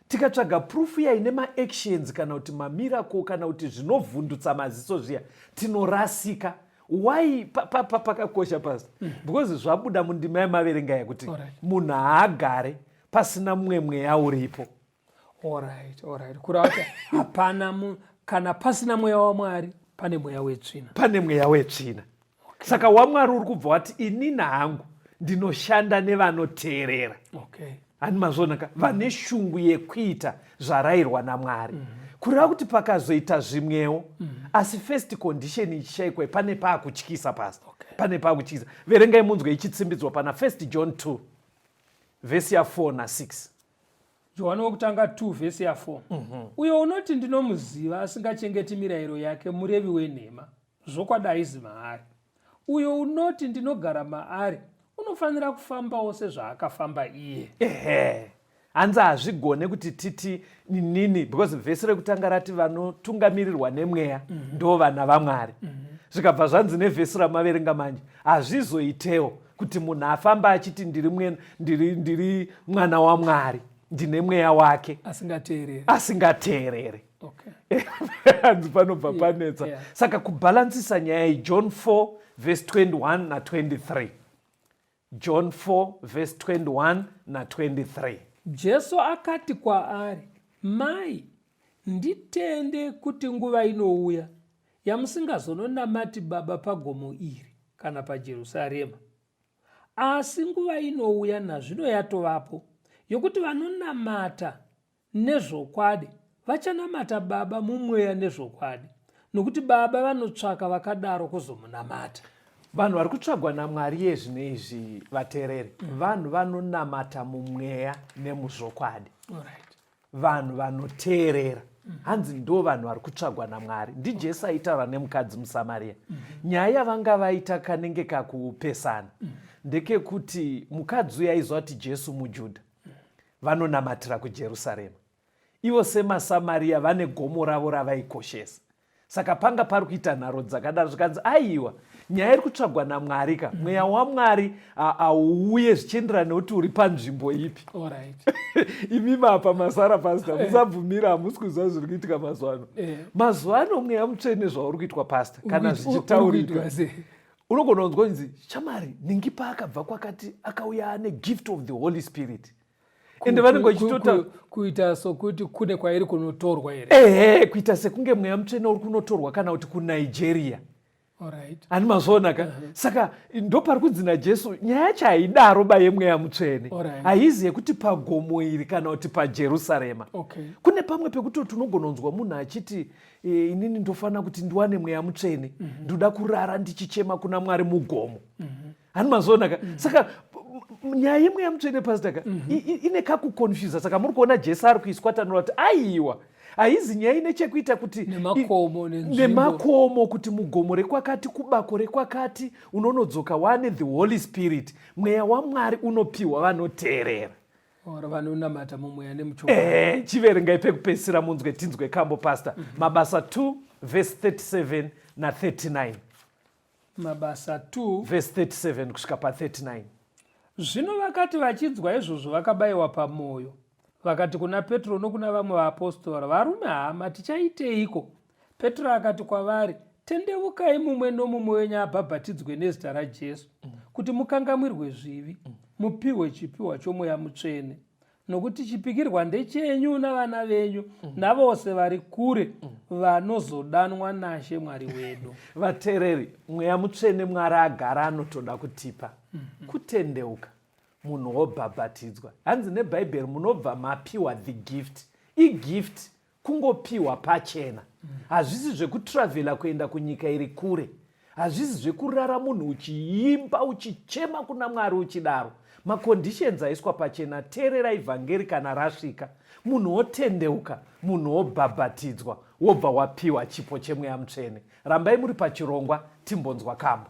Tikatsvaga proof iya ine maactions kana kuti mamiracle kana kuti zvinovhundutsa maziso zviya, tinorasika. Why pakakosha, pastor? Because zvabuda mundima yamaverenga yekuti munhu haagare pasina mumwe mweya uripo. Alright, kureva kuti hapana kana pasina mweya waMwari, pane mweya wetsvina. Pane mweya wetsvina. Saka waMwari uri kubva wati, "Inini hangu ndinoshanda nevanoteerera." Hani mazvonaka, vane shungu yekuita zvarayirwa naMwari. Kureva kuti pakazoita zvimwewo, asi first condition ichishayikwa, pane paakutyisa, pastor. Pane paakutyisa. Verengai munzwe ichitsimbidzwa pana First John 2 vhesi ya4 na6. Johani wokutanga 2 vhesi ya4. Uyo unoti, "Ndinomuziva," asingachengeti mirayiro yake, murevi wenhema, zvokwadi haizi maari. Uyo unoti, "Ndinogara maari," unofanira kufambawo sezvaakafamba iye. Ehe, hanzi hazvigone kuti titi nini, because vhesi rekutanga rati vanotungamirirwa nemweya ndo vana vaMwari. Zvikabva zvanzi nevhesi ramaverenga manje, hazvizoitewo kuti munhu afamba achiti, "Ndiri mwana waMwari, ndine mweya wake," asingateereri. Asingateerere. Hanzi panobva panetsa. Saka kubhalansisa nyaya iyi, John 4 vhesi 21 na23. John 4 vhesi 21 na23. Jesu akati kwaari, "Mai, nditende kuti nguva inouya yamusingazononamati Baba pagomo iri kana paJerusarema. Asi nguva inouya, nazvino yatovapo, yokuti vanonamata nezvokwadi vachanamata Baba mumweya nezvokwadi, nokuti Baba vanotsvaka vakadaro kuzomunamata." Vanhu vari kutsvagwa naMwari yezvino izvi, vateereri, vanhu vanonamata mumweya nemuzvokwadi. Vanhu vanoteerera, hanzi ndo vanhu vari kutsvagwa naMwari. NdiJesu aitaura nemukadzi muSamariya. Nyaya yavanga vaita kanenge kakupesana ndekekuti mukadzi uyu aiziva kuti Jesu muJudha, vanonamatira kuJerusarema. Ivo semaSamariya vane gomo ravo ravaikoshesa. Saka panga pari kuita nharo dzakadaro. Zvikanzi, aiwa, nyaya iri kutsvagwa naMwari ka, mweya waMwari hauuye zvichienderana nekuti uri panzvimbo ipi. Imi mapa masara, pastor, musabvumira. Hamusi kuziva zviri kuitika mazuva ano. Mazuva ano mweya mutsvene zvauri kuitwa, pastor, kana zvichitaurika, Uri kuitwa sei? Unogona kunzwa kunzi, "Chamari ningi paakabva kwakati akauya ane gift of the Holy Spirit." Ende vanenge vachitota kuita sokuti kune kwairi kunotorwa here? Ehe, kuita sekunge mweya mutsvene uri kunotorwa kana kuti kuNigeria. Ani mazviona ka? Saka ndopari kunzi naJesu nyaya yacho haidaro ba yemweya mutsvene. Haizi yekuti pagomo iri kana kuti paJerusarema. Kune pamwe pekutoti unogononzwa munhu achiti e, inini ndofanira kuti ndiwane mweya mutsvene, ndoda kurara ndichichema kuna Mwari mugomo. Hani mazviona ka? Saka nyaya yemweya mutsvene pastor ka, ine kakuconfusa. Saka muri kuona Jesu ari kuiswatanura kuti aiwa, haizi nyaya ine chekuita kuti nemakomo nemakomo, kuti mugomo rekwakati, kubako rekwakati, unonodzoka wane the Holy Spirit. Mweya waMwari unopiwa vanoteerera. Or vanonamata mumweya nemuchokwadi. Chiverengai pekupedzisira munzwe, tinzwe kambo pastor. Mabasa 2 verse 37 na 39. Mabasa 2 verse 37 kusvika pa 39. Zvino vakati vachinzwa izvozvo vakabayiwa pamwoyo, vakati kuna Petro nokuna vamwe vaapostora, Varume hama, tichaiteiko? Petro akati kwavari, Tendevukai mumwe nomumwe wenyu abhabhatidzwe nezita raJesu, kuti mukangamwirwe zvivi, mupiwe chipiwa choMweya Mutsvene. Nokuti chipikirwa ndechenyu navana venyu, navose vari kure, vanozodanwa naShe Mwari wedu. Vateereri, Mweya Mutsvene Mwari agara anotoda kutipa kutendeuka, munhu wobhabhatidzwa. Hanzi neBhaibheri munobva mapiwa the gift. Igift kungopiwa pachena. Hazvisi zvekutravhela kuenda kunyika iri kure. Hazvisi zvekurara munhu uchiimba uchichema kuna Mwari uchidaro. Maconditions aiswa pachena, teerera ivhangeri kana rasvika. Munhu wotendeuka, munhu wobhabhatidzwa, wobva wapiwa chipo chemweya mutsvene. Rambai muri pachirongwa timbonzwa kambo.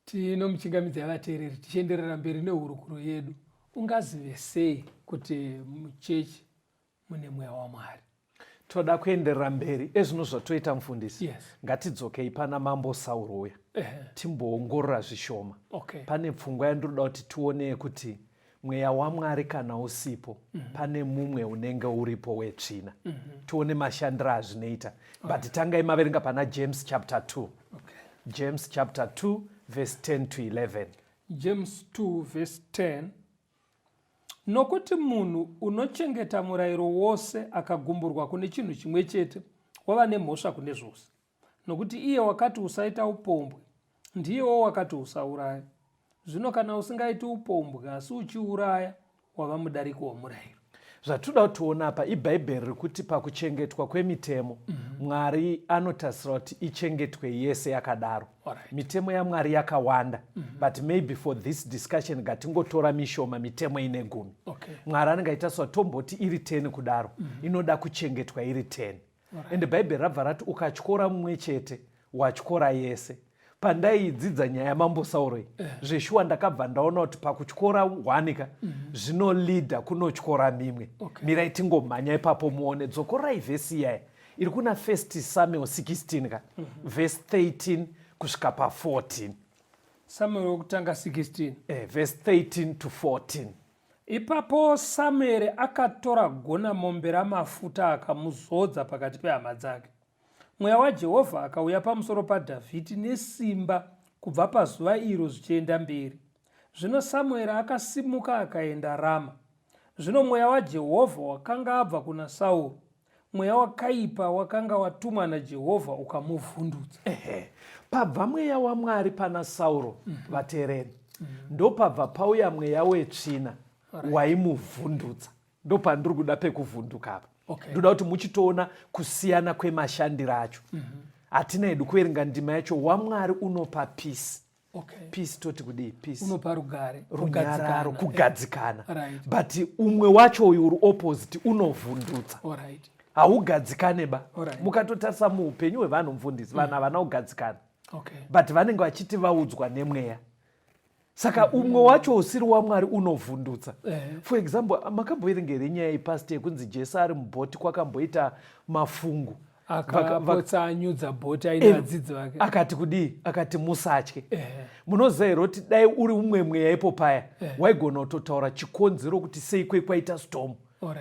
Tinomuchingamidza vateereri tichienderera mberi nehurukuro yedu. Ungazive sei kuti muchechi mune mweya waMwari? Toda kuenderera mberi ezvino zvatoita mufundisi. Ngatidzokei pana Mambo Sauro uya. Timboongorora zvishoma. Pane pfungwa yandinoda kuti tione yekuti mweya waMwari kana usipo, pane mumwe unenge uripo wetsvina. Tione mashandiro azvinoita. But tangai maverenga pana James chapter 2. James chapter 2 verse 10 to 11. James 2 verse 10. Nokuti munhu unochengeta murayiro wose akagumburwa kune chinhu chimwe chete, wava nemhosva kune zvose. Nokuti iye wakati usaita upombwe, ndiyewo wakati usauraya. Zvino kana usingaiti upombwe asi uchiuraya, wava mudariki womurayiro. Zvatoda kutiona apa iBhaibheri rikuti pakuchengetwa kwemitemo, Mwari anotarisira kuti ichengetwe yese yakadaro. Mitemo yaMwari yakawanda, but maybe for this discussion ngatingotora mishoma, mitemo ine 10. Mwari anenge achitasira tomboti iri 10 kudaro, inoda kuchengetwa iri 10. Ende Bhaibheri rabva rati ukatyora mumwe chete, watyora yese. Pandaidzidza nyaya yamambo Sauro iyi, zveshuwa ndakabva ndaona kuti pakutyora one ka zvinolidha kunotyora mimwe. Mirai tingomhanya ipapo muone. Dzokorai vhesi iyaya iri kuna 1 Samuel 16 ka, vhesi 13 kusvika pa14. Samuel wekutanga 16. Vhesi 13 to 14. Ipapo Samueri akatora gonamombe ramafuta akamuzodza pakati pehama dzake. Mweya waJehovha akauya pamusoro paDhavhidhi nesimba kubva pazuva iro zvichienda mberi. Zvino Samueri akasimuka akaenda Rama. Zvino mweya waJehovha wakanga abva kuna Sauro, mweya wakaipa wakanga watumwa naJehovha ukamuvhundutsa. Ehe, pabva mweya waMwari pana Sauro, vateereri, ndopabva pauya mweya wetsvina waimuvhundutsa. Ndopandiri kuda pekuvhunduka apa. Ndoda kuti muchitoona kusiyana kwemashandiro acho. Hatina hedu kuverenga ndima yacho. WaMwari unopa peace. Peace toti kudii? Peace unopa rugare, runyararo, kugadzikana. But umwe wacho uyu uri opposite, unovhundutsa. Haugadzikane ba. Mukatotarisa muupenyu hwevanhu, mufundisi, vanhu havana kugadzikana. But vanenge vachiti vaudzwa nemweya. Saka umwe wacho usiri waMwari unovhundutsa. For example, makamboverenga here nyaya yepast yekunzi Jesu ari mubhoti, kwakamboita mafungu, Akapotsa anyudza bhoti aine vadzidzi vake. Akati kudii? Akati musatye. Munoziva here kuti dai uri umwe mweya ipo paya, waigona kutotaura chikonzero kuti sei kwei kwaita storm,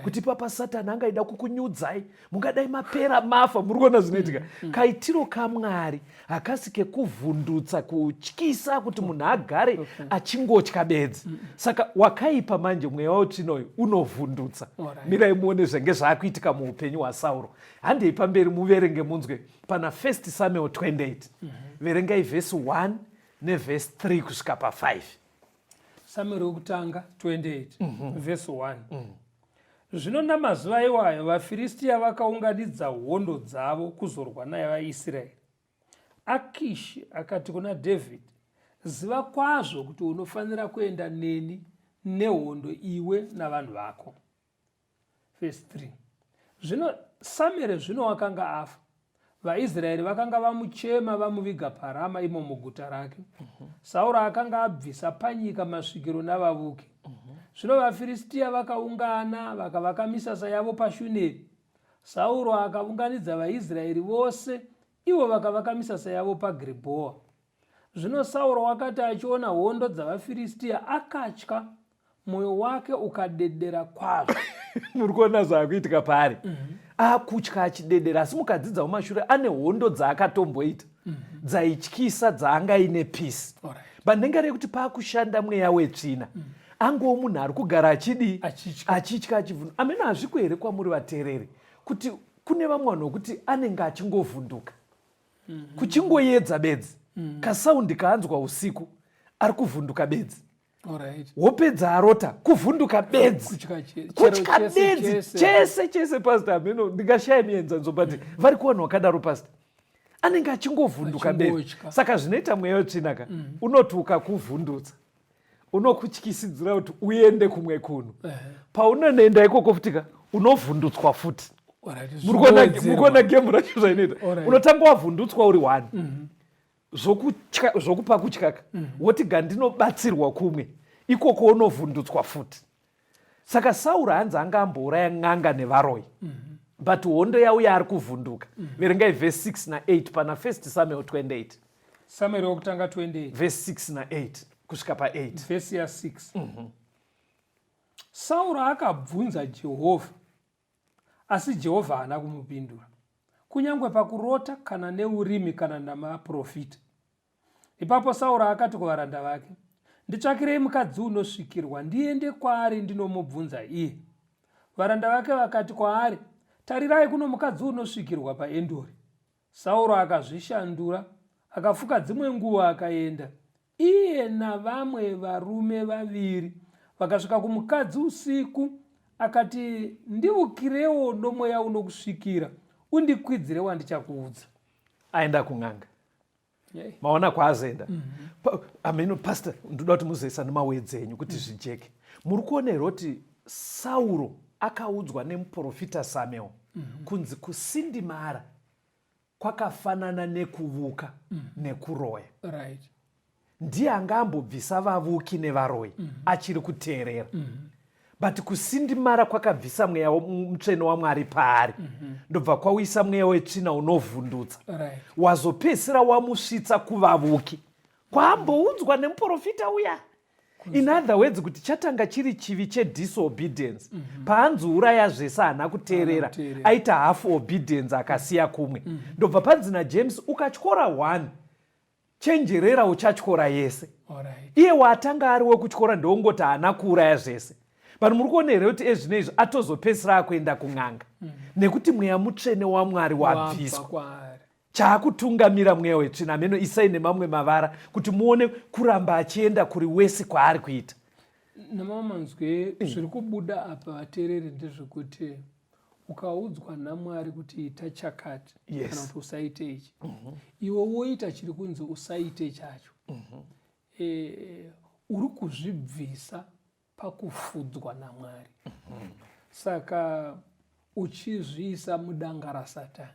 kuti papa Satani angaida kukunyudzai, mungadai mapera mafa. Muri kuona zvinoitika? Kaitiro kaMwari hakasi kekuvhundutsa, kutyisa kuti munhu agare achingotya bedzi. Saka wakaipa manje mweya weutsvina uyu unovhundutsa. Mirai muone zvenge zvaakuitika muupenyu hwaSauro. Handei pamberi muverenge munzwe pana 1 Samuel 28. Verengai vhesi 1 nevhesi 3 kusvika pa5. Samuel wekutanga 28, vhesi 1. Zvino namazuva iwayo vaFiristia vakaunganidza hondo dzavo kuzorwa navaIsraeri. Akishi akati kuna Dhavhidhi, Ziva kwazvo kuti unofanira kuenda neni nehondo, iwe navanhu vako. Vhesi 3. Zvino Samueri zvino wakanga afa. VaIsraeri vakanga vamuchema vamuviga paRama, imo muguta rake. Sauro akanga abvisa panyika masvikiro navavuki. Zvino vaFiristia vakaungana vakavaka misasa yavo paShuneri. Sauro akaunganidza vaIsraeri vose, ivo vakavaka misasa yavo paGiribhoa. Zvino Sauro wakati achiona hondo dzavaFiristia, akatya, mwoyo wake ukadedera kwazvo. Muri kuona zvaakuitika paari? Akutya achidedera, asi mukadzidza mumashure ane hondo dzaakatomboita dzaityisa, dzaanga aine peace. But ndenge rekuti paakushanda mweya wetsvina, angowo munhu ari kugara achidii? Achitya. Achitya, achivhunduka. Amene hazviko here kwamuri vateereri kuti kune vamwe vanhu vokuti anenge achingovhunduka, kuchingoedza bedzi, kasaundi kaanzwa usiku ari kuvhunduka bedzi, hope dzaarota kuvhunduka bedzi, Kutya kutya chero chese, bedzi, chese. Chese chese, pastor. Ameno ndingashaya mienzaniso, but vari kuvanhu vakadaro, pastor, anenge achingovhunduka bedzi. Achingotya. Saka zvinoita mweya wetsvina ka, unoti ukakuvhundutsa, unokutyisidzira kuti uende kumwe kunhu. Paunonoenda ikoko futika unovhundutswa futi. Muri kuona gemu racho zvainoita? Unotanga wavhundutswa uri one, zvokupa kutyaka, woti gandinobatsirwa kumwe, ikoko unovhundutswa futi. Saka Sauro hanzi anga ambouraya n'anga nevaroyi, but hondo yauya ari kuvhunduka. Verengai vhesi 6 na8 pana 1 Samuel 28. Samueri wokutanga 28. Vhesi 6 na8 kusvika pa8. Vhesi ya6. Sauro akabvunza Jehovha, asi Jehovha haana kumupindura, kunyange pakurota kana neurimi kana namaprofita. Ipapo Sauro akati kuvaranda vake, Nditsvakirei mukadzi unosvikirwa, ndiende kwaari ndinomubvunza iye. Varanda vake vakati kwaari, Tarirai, kuno mukadzi unosvikirwa paEndori. Sauro akazvishandura, akafuka dzimwe nguo akaenda, iye navamwe varume vaviri. Vakasvika kumukadzi usiku, akati, Ndivukirewo nomweya unokusvikira, undikwidzire wandichakuudza. Aenda kun'anga. Maona kwaazoenda? Ameno pastor, ndoda kuti muzoisa nemawedzi enyu kuti zvijeke. Muri kuona here kuti Sauro akaudzwa nemuprofita Samuel kunzi kusindimara? Kwakafanana nekuvuka nekuroya. Ndiye anga ambobvisa vavuki nevaroyi achiri kuteerera. But kusindimara kwakabvisa mweya mutsvene waMwari paari, ndobva kwauisa mweya wetsvina unovhundutsa. Wazopedzisira wamusvitsa kuvavuki kwaamboudzwa nemuprofita uya. In other words, kuti chatanga chiri chivi chedisobedience. Paanzi uraya zvese, haana kuteerera, aita half obedience, akasiya kumwe. Ndobva panzi naJames, ukatyora one, chenjerera uchatyora yese. Iye watanga ari wekutyora ndeungoti haana kuuraya zvese, but muri kuona here kuti ezvino izvi atozopedzisira akuenda kun'anga, nekuti mweya mutsvene waMwari wabviswa, chaakutungamira mweya wetsvina. Ameno isai nemamwe mavara kuti muone kuramba achienda kuri wese kwaari kuita. Nemamwe manzwi, zviri kubuda apa, vateereri, ndezvekuti ukaudzwa naMwari kuti ita chakati kana kuti usaite ichi, iwe woita chiri kunzi usaite chacho, uri kuzvibvisa pakufudzwa naMwari. Saka uchizviisa mudanga raSatani.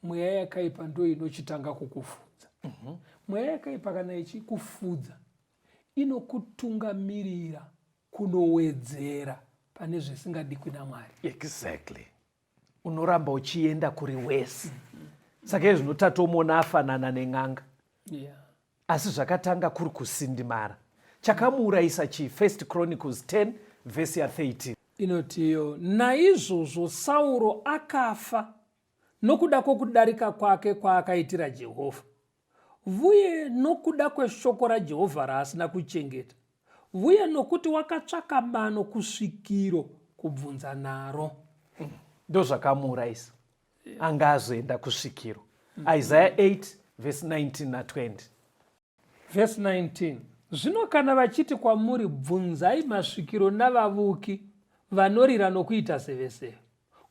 Mweya yakaipa ndo inochitanga kukufudza. Mweya yakaipa kana ichikufudza, inokutungamirira kunowedzera pane zvisingadikwi naMwari. Exactly, unoramba uchienda kuri wese. Saka izvi zvinotatomona afanana nen'anga, asi zvakatanga kuri kusindimara. Chakamuurayisa chii? First Chronicles 10 vhesi ya13. Inotiyo, naizvozvo Sauro akafa nokuda kwokudarika kwake kwaakaitira Jehovha, vuye nokuda kweshoko raJehovha raasina kuchengeta, vuye nokuti wakatsvaka mano kusvikiro kubvunza naro. Ndozvakamuurayisa, anga azoenda kusvikiro. Isaiah 8 vhesi 19 na20. Vhesi 19: Zvino kana vachiti kwamuri, Bvunzai masvikiro navavuki vanorira nokuita seveseve,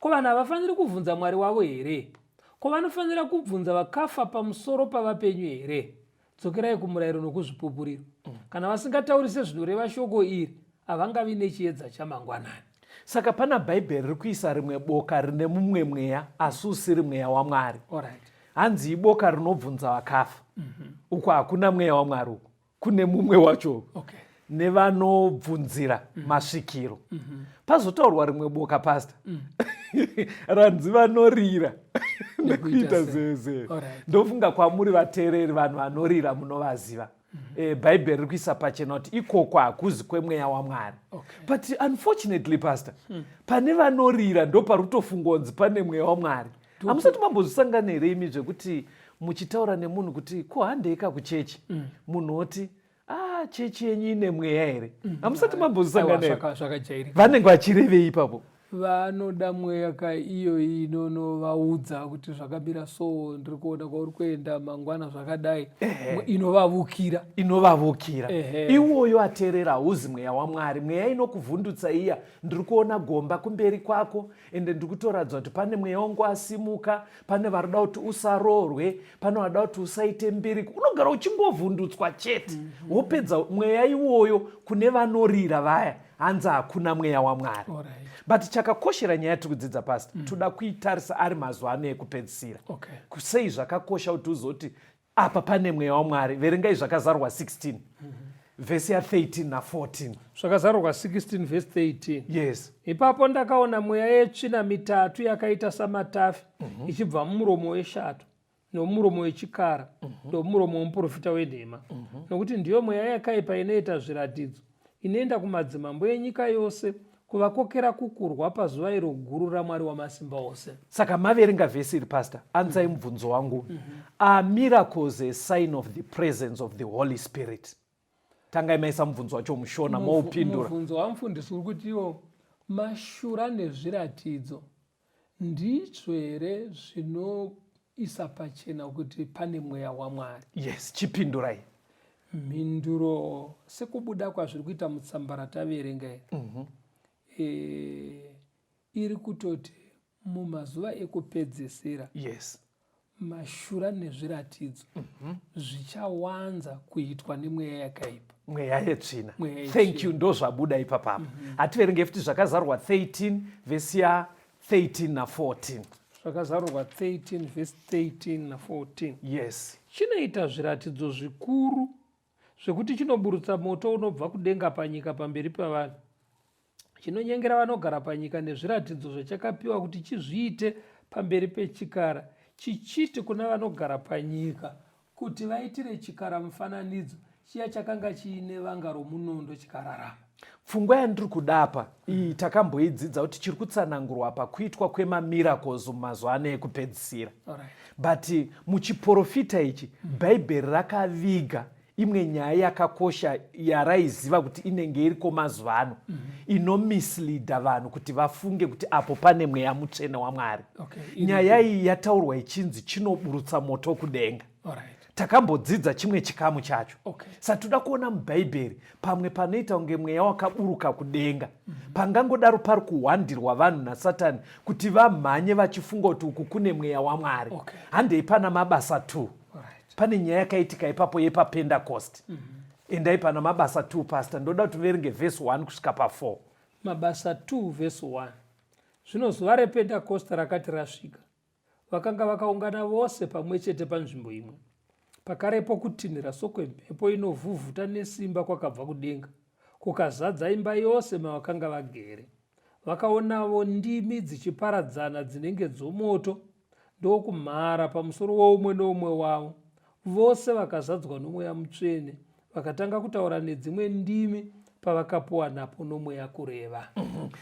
ko vanhu havafaniri kubvunza Mwari wavo here? Ko vanofanira kubvunza vakafa pamusoro pavapenyu here? Dzokerai kumurayiro nokuzvipupuriro. Kana vasingatauri sezvinoreva shoko iri, havangavi nechiedza chamangwanani. Saka pana Bhaibheri riri kuisa rimwe boka rine mumwe mweya, asi usiri mweya waMwari. Hanzi iboka rinobvunza vakafa. Uku hakuna mweya waMwari, uku kune mumwe wacho, nevanobvunzira masvikiro. Pazotaurwa rimwe boka, pasta, ranzi vanorira nekuita zeze. Ndofunga kwamuri vateereri, vanhu vanorira munovaziva. Bhaibheri riri kuisa pachena kuti ikoko hakuzi kwemweya waMwari. But unfortunately, pastor, pane vanorira ndo pari kutofungonzi pane mweya waMwari. Hamusati mambozvisangana here imi zvekuti muchitaura nemunhu kuti ko handeika kuchechi, munhu oti, "Ah, chechi yenyu ine mweya here?" Hamusati mambozvisangana here? Zvakajairika. Vanenge vachirevei ipapo? Vanoda mweya ka iyo inonovaudza kuti zvakamira so, ndiri kuona kwauri kuenda mangwana zvakadai, inovavukira. Inovavukira. Iwoyo ateerera hauzi mweya waMwari. Mweya inokuvhundutsa iya, ndiri kuona gomba kumberi kwako, ende ndiri kutoratidza kuti pane mweya wangu asimuka, pane varikuda kuti usaroorwe, pane varikuda kuti usaite mbiriko. Unogara uchingovhundutswa chete. Wopedza mweya iwoyo kune vanorira vaya, hanzi hakuna mweya waMwari. But chakakoshera nyaya yatiri kudzidza, pasta, toda kuitarisa ari mazuva ano ekupedzisira. Sei zvakakosha kuti uzoti apa pane mweya waMwari? Verengai Zvakazarurwa 16 vhesi ya13 na14. Zvakazarurwa 16 vhesi 13. Yes. Ipapo ndakaona mweya yetsvina mitatu yakaita samatafi ichibva mumuromo weshato, nomuromo wechikara, nomuromo womuprofita wenhema. Nokuti ndiyo mweya yakaipa inoita zviratidzo, inoenda kumadzimambo enyika yose kuvakokera kukurwa pazuva iro guru raMwari wamasimba ose. Saka maverenga vhesi iri, pastor, ansai mubvunzo wangu. Are miracles a sign of the presence of the Holy Spirit? Tangai maisa mubvunzo wacho muShona, moupindura. Mubvunzo wamufundisi uri kuti iwo mashura nezviratidzo ndizvo here zvinoisa pachena kuti pane mweya waMwari? Yes, chipindurai. Mhinduro, sekubuda kwazviri kuita mutsamba rataverenga iri, iri kutoti mumazuva ekupedzisira mashura nezviratidzo zvichawanza kuitwa nemweya yakaipa. Mweya yetsvina. Thank you, ndo zvabuda ipapapa. Hativerenge futi Zvakazarurwa 13 vhesi ya13 na14. Zvakazarurwa 13 vhesi 13 na14. Yes. Chinoita zviratidzo zvikuru zvekuti chinoburutsa moto unobva kudenga panyika pamberi pavanhu. Chinonyengera vanogara panyika nezviratidzo zvachakapiwa kuti chizviite pamberi pechikara, chichiti kuna vanogara panyika kuti vaitire chikara mufananidzo, chiya chakanga chiine vanga romunondo chikararama. Pfungwa yandiri kuda apa iyi takamboidzidza kuti chiri kutsanangurwa apa kuitwa kwemamiracles mumazuva ano ekupedzisira. But muchiporofita ichi Bhaibheri rakaviga imwe nyaya yakakosha yaraiziva kuti inenge iriko mazuva ano mm -hmm. inomisleada vanhu kuti vafunge kuti apo pane mweya mutsvene waMwari. Okay. Nyaya iyi yataurwa ichinzi chinoburutsa moto kudenga. Alright. Takambodzidza chimwe chikamu chacho. Okay. Saka toda kuona muBhaibheri pamwe panoita kunge mweya wakaburuka kudenga. Mm -hmm. Pangangodaro pari kuhwandirwa vanhu naSatani kuti vamhanye vachifunga kuti uku kune mweya waMwari. Okay. Handei pana Mabasa 2. Alright. Pane nyaya yakaitika ipapo yepaPendacost. Mm -hmm. Endai pana Mabasa 2 pastor, ndoda kuti uverenge vhesi 1 kusvika pa4. Mabasa 2 vhesi 1. Zvino zuva rePendacost rakati rasvika, vakanga vakaungana vose pamwe chete panzvimbo imwe. Pakarepo kutinhira sokwemhepo inovhuvhuta nesimba kwakabva kudenga, kukazadza imba yose mavakanga vagere. Vakaonavo ndimi dzichiparadzana dzinenge dzomoto ndokumhara pamusoro woumwe noumwe wavo. Vose vakazadzwa noMweya Mutsvene, vakatanga kutaura nedzimwe ndimi pavakapuwa napo noMweya kureva.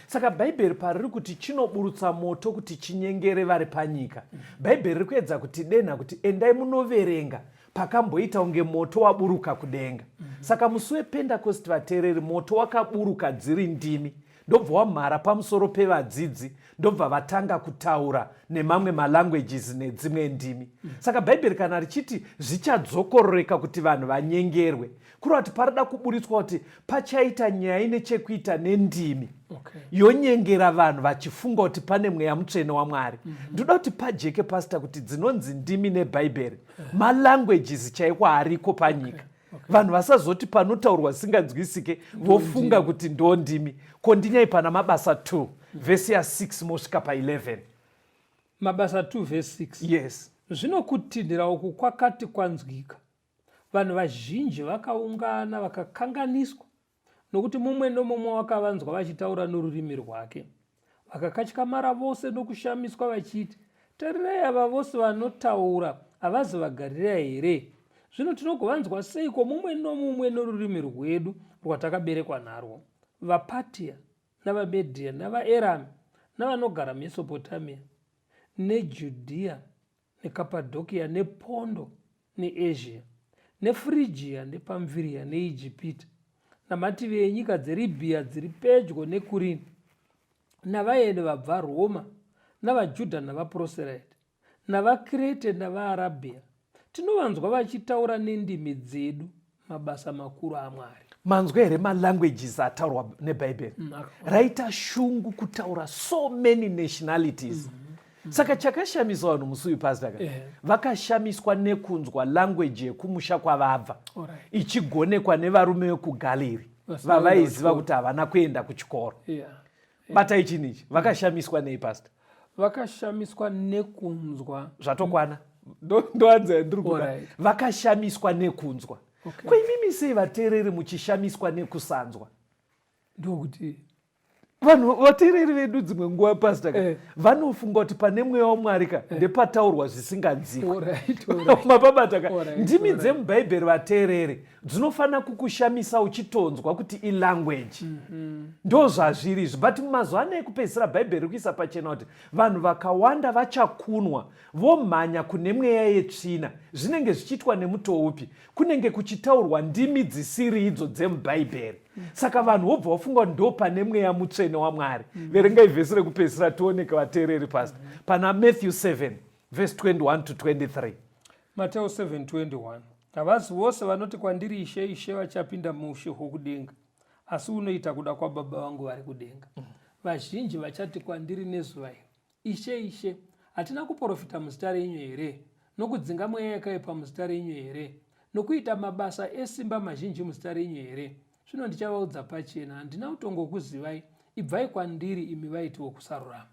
Saka Bhaibheri pariri kuti chinoburutsa moto kuti chinyengere vari panyika, Bhaibheri riri kuedza kutidenha kuti endai munoverenga pakamboita kunge moto waburuka kudenga. Saka musi wePendakosti vateereri, moto wakaburuka dziri ndimi ndobva wamhara pamusoro pevadzidzi ndobva vatanga kutaura nemamwe malanguages nedzimwe ndimi. Saka Bhaibheri kana richiti zvichadzokororeka kuti vanhu vanyengerwe, kureva kuti parida kuburitswa kuti pachaita nyaya ine chekuita nendimi. Okay. Yonyengera vanhu vachifunga kuti pane mweya mutsvene waMwari. Ndoda kuti pajeke pastor kuti dzinonzi ndimi neBhaibheri malanguages chaiko ariko panyika. Okay. Okay. Vanhu vasazoti panotaurwa zvisinganzwisike vofunga kuti ndo ndimi. Kondinyai pana Mabasa 2 vhesi ya 6 mosvika pa 11. Mabasa 2 vhesi 6. Yes. Zvino kutinhira uku kwakati kwanzwika, vanhu vazhinji vakaungana vakakanganiswa, nokuti mumwe nomumwe wakavanzwa vachitaura norurimi rwake. Vakakatyamara vose nokushamiswa vachiti, Tarirai, ava vose vanotaura havazi vaGarirea here? Zvino tinogovanzwa seiko mumwe nomumwe norurimi rwedu rwatakaberekwa narwo? VaPatia navaMedhia navaErami navanogara Mesopotamia neJudhea neKapadhokia nePondo neEzhia neFrigia nePamfiria neIjipita namativi enyika dzeRibhia dziri pedyo neKurini navaeni vabva Roma navaJudha navaProseraiti navaKrete navaArabhia, tinovanzwa vachitaura nendimi dzedu mabasa makuru aMwari. Manzwa here malanguages ataurwa neBhaibheri? Raita shungu kutaura so many nationalities. Saka chakashamisa vanhu musi uyu pastor ka, vakashamiswa nekunzwa language yekumusha kwavabva ichigonekwa nevarume vekuGaliri vavaiziva kuti havana kuenda kuchikoro. Batai chinhu ichi. Vakashamiswa nei pastor? Vakashamiswa nekunzwa. Zvatokwana. Ndoanza yandiri kuda. Vakashamiswa nekunzwa. Okay. Ko imimi sei vateereri muchishamiswa nekusanzwa? Ndokuti vanhu vateereri vedu dzimwe nguva pastor ka vanofunga kuti pane mweya waMwari ka ndepataurwa zvisinganzikwi. Mapabata ka ndimi dzemubhaibheri vateereri dzinofanira kukushamisa uchitonzwa kuti ilanguage. Ndo zvazviri izvi. But mumazuva ano ekupedzisira Bhaibheri riri kuisa pachena kuti vanhu vakawanda vachakunwa vomhanya kune mweya yetsvina. Zvinenge zvichiitwa nemutoo upi? Kunenge kuchitaurwa ndimi dzisiri idzo dzemubhaibheri. Saka vanhu vobva vafunga kuti ndo pane mweya mutsvene waMwari. Verengai vhesi rekupedzisira tioneke vateereri pastor. Pana Matthew 7 verse 21 to 23. Mateo 7:21. Havazi vose vanoti kwandiri Ishe, Ishe vachapinda muushe hwokudenga, asi unoita kuda kwaBaba vangu vari kudenga. Vazhinji vachati kwandiri nezuva iro, Ishe, Ishe, hatina kuporofita muzita renyu here, nokudzinga mweya yakaipa muzita renyu here, nokuita mabasa esimba mazhinji muzita renyu here? Zvino ndichavaudza pachena, handina kutongokuzivai, ibvai kwandiri imi vaiti vokusarurama.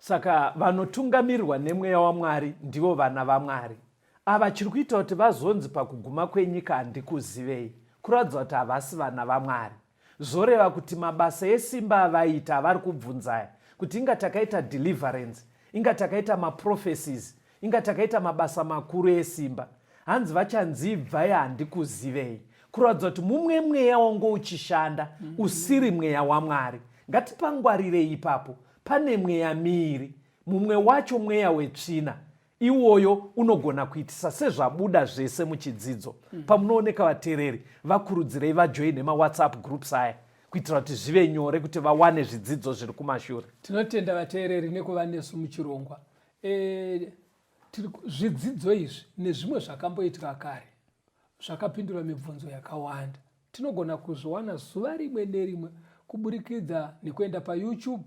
Saka vanotungamirirwa nemweya waMwari ndivo vana vaMwari. Ava chiri kuita kuti vazonzi pakuguma kwenyika handikuzivei, kuratidza kuti havasi vana vaMwari. Zvoreva kuti mabasa esimba avaiita avari kubvunzaya kuti inga takaita deliverance, inga takaita maprophecies, inga takaita mabasa makuru esimba, hanzi vachanzi ibvai handikuzivei. Kuratidza kuti mumwe mweya wange uchishanda usiri mweya waMwari. Ngatipangwarirei ipapo. Pane mweya miiri. Mumwe wacho mweya wetsvina. Iwoyo unogona kuitisa sezvabuda zvese muchidzidzo. Pamunooneka vateereri, vakurudzirei vajoine maWhatsApp groups aya kuitira kuti zvive nyore kuti vawane zvidzidzo zviri kumashure. Tinotenda vateereri nekuva nesu muchirongwa. E, zvidzidzo izvi nezvimwe zvakamboitika kare zvakapindura mibvunzo yakawanda. Tinogona kuzviwana zuva rimwe nerimwe kuburikidza nekuenda paYouTube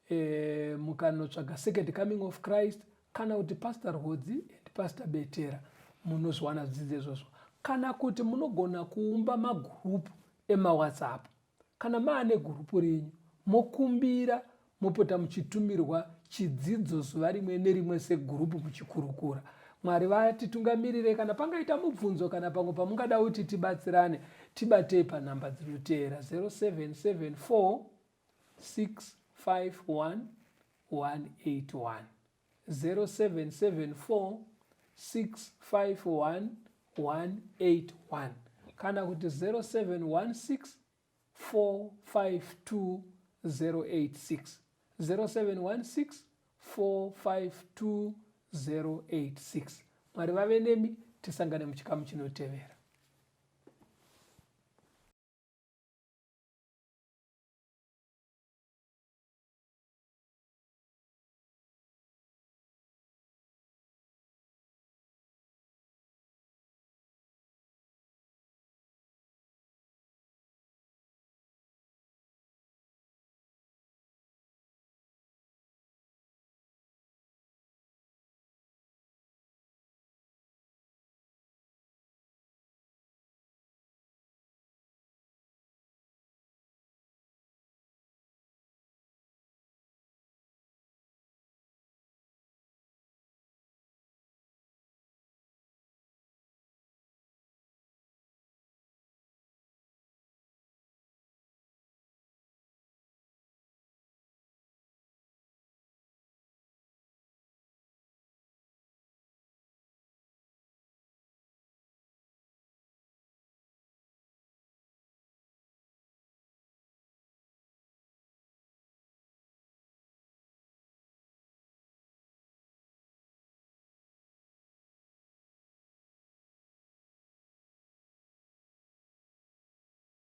e, mukanotsvaga Second Coming of Christ kana kuti Pastor Rwodzi and Pastor Betera munozviwana zvidzidzo izvozvo, kana kuti munogona kuumba magurupu emaWhatsApp. Kana maane gurupu renyu mokumbira mopota muchitumirwa chidzidzo zuva rimwe nerimwe segurupu muchikurukura. Mwari vatitungamirire. Kana pangaita mubvunzo kana pamwe pamungada kuti tibatsirane, tibatei panhamba dzinoteera: 0774 651 181, 0774 651 181, kana kuti 0716 452 086, 0716 452 086. Mwari vave nemi, tisangane muchikamu chinotevera.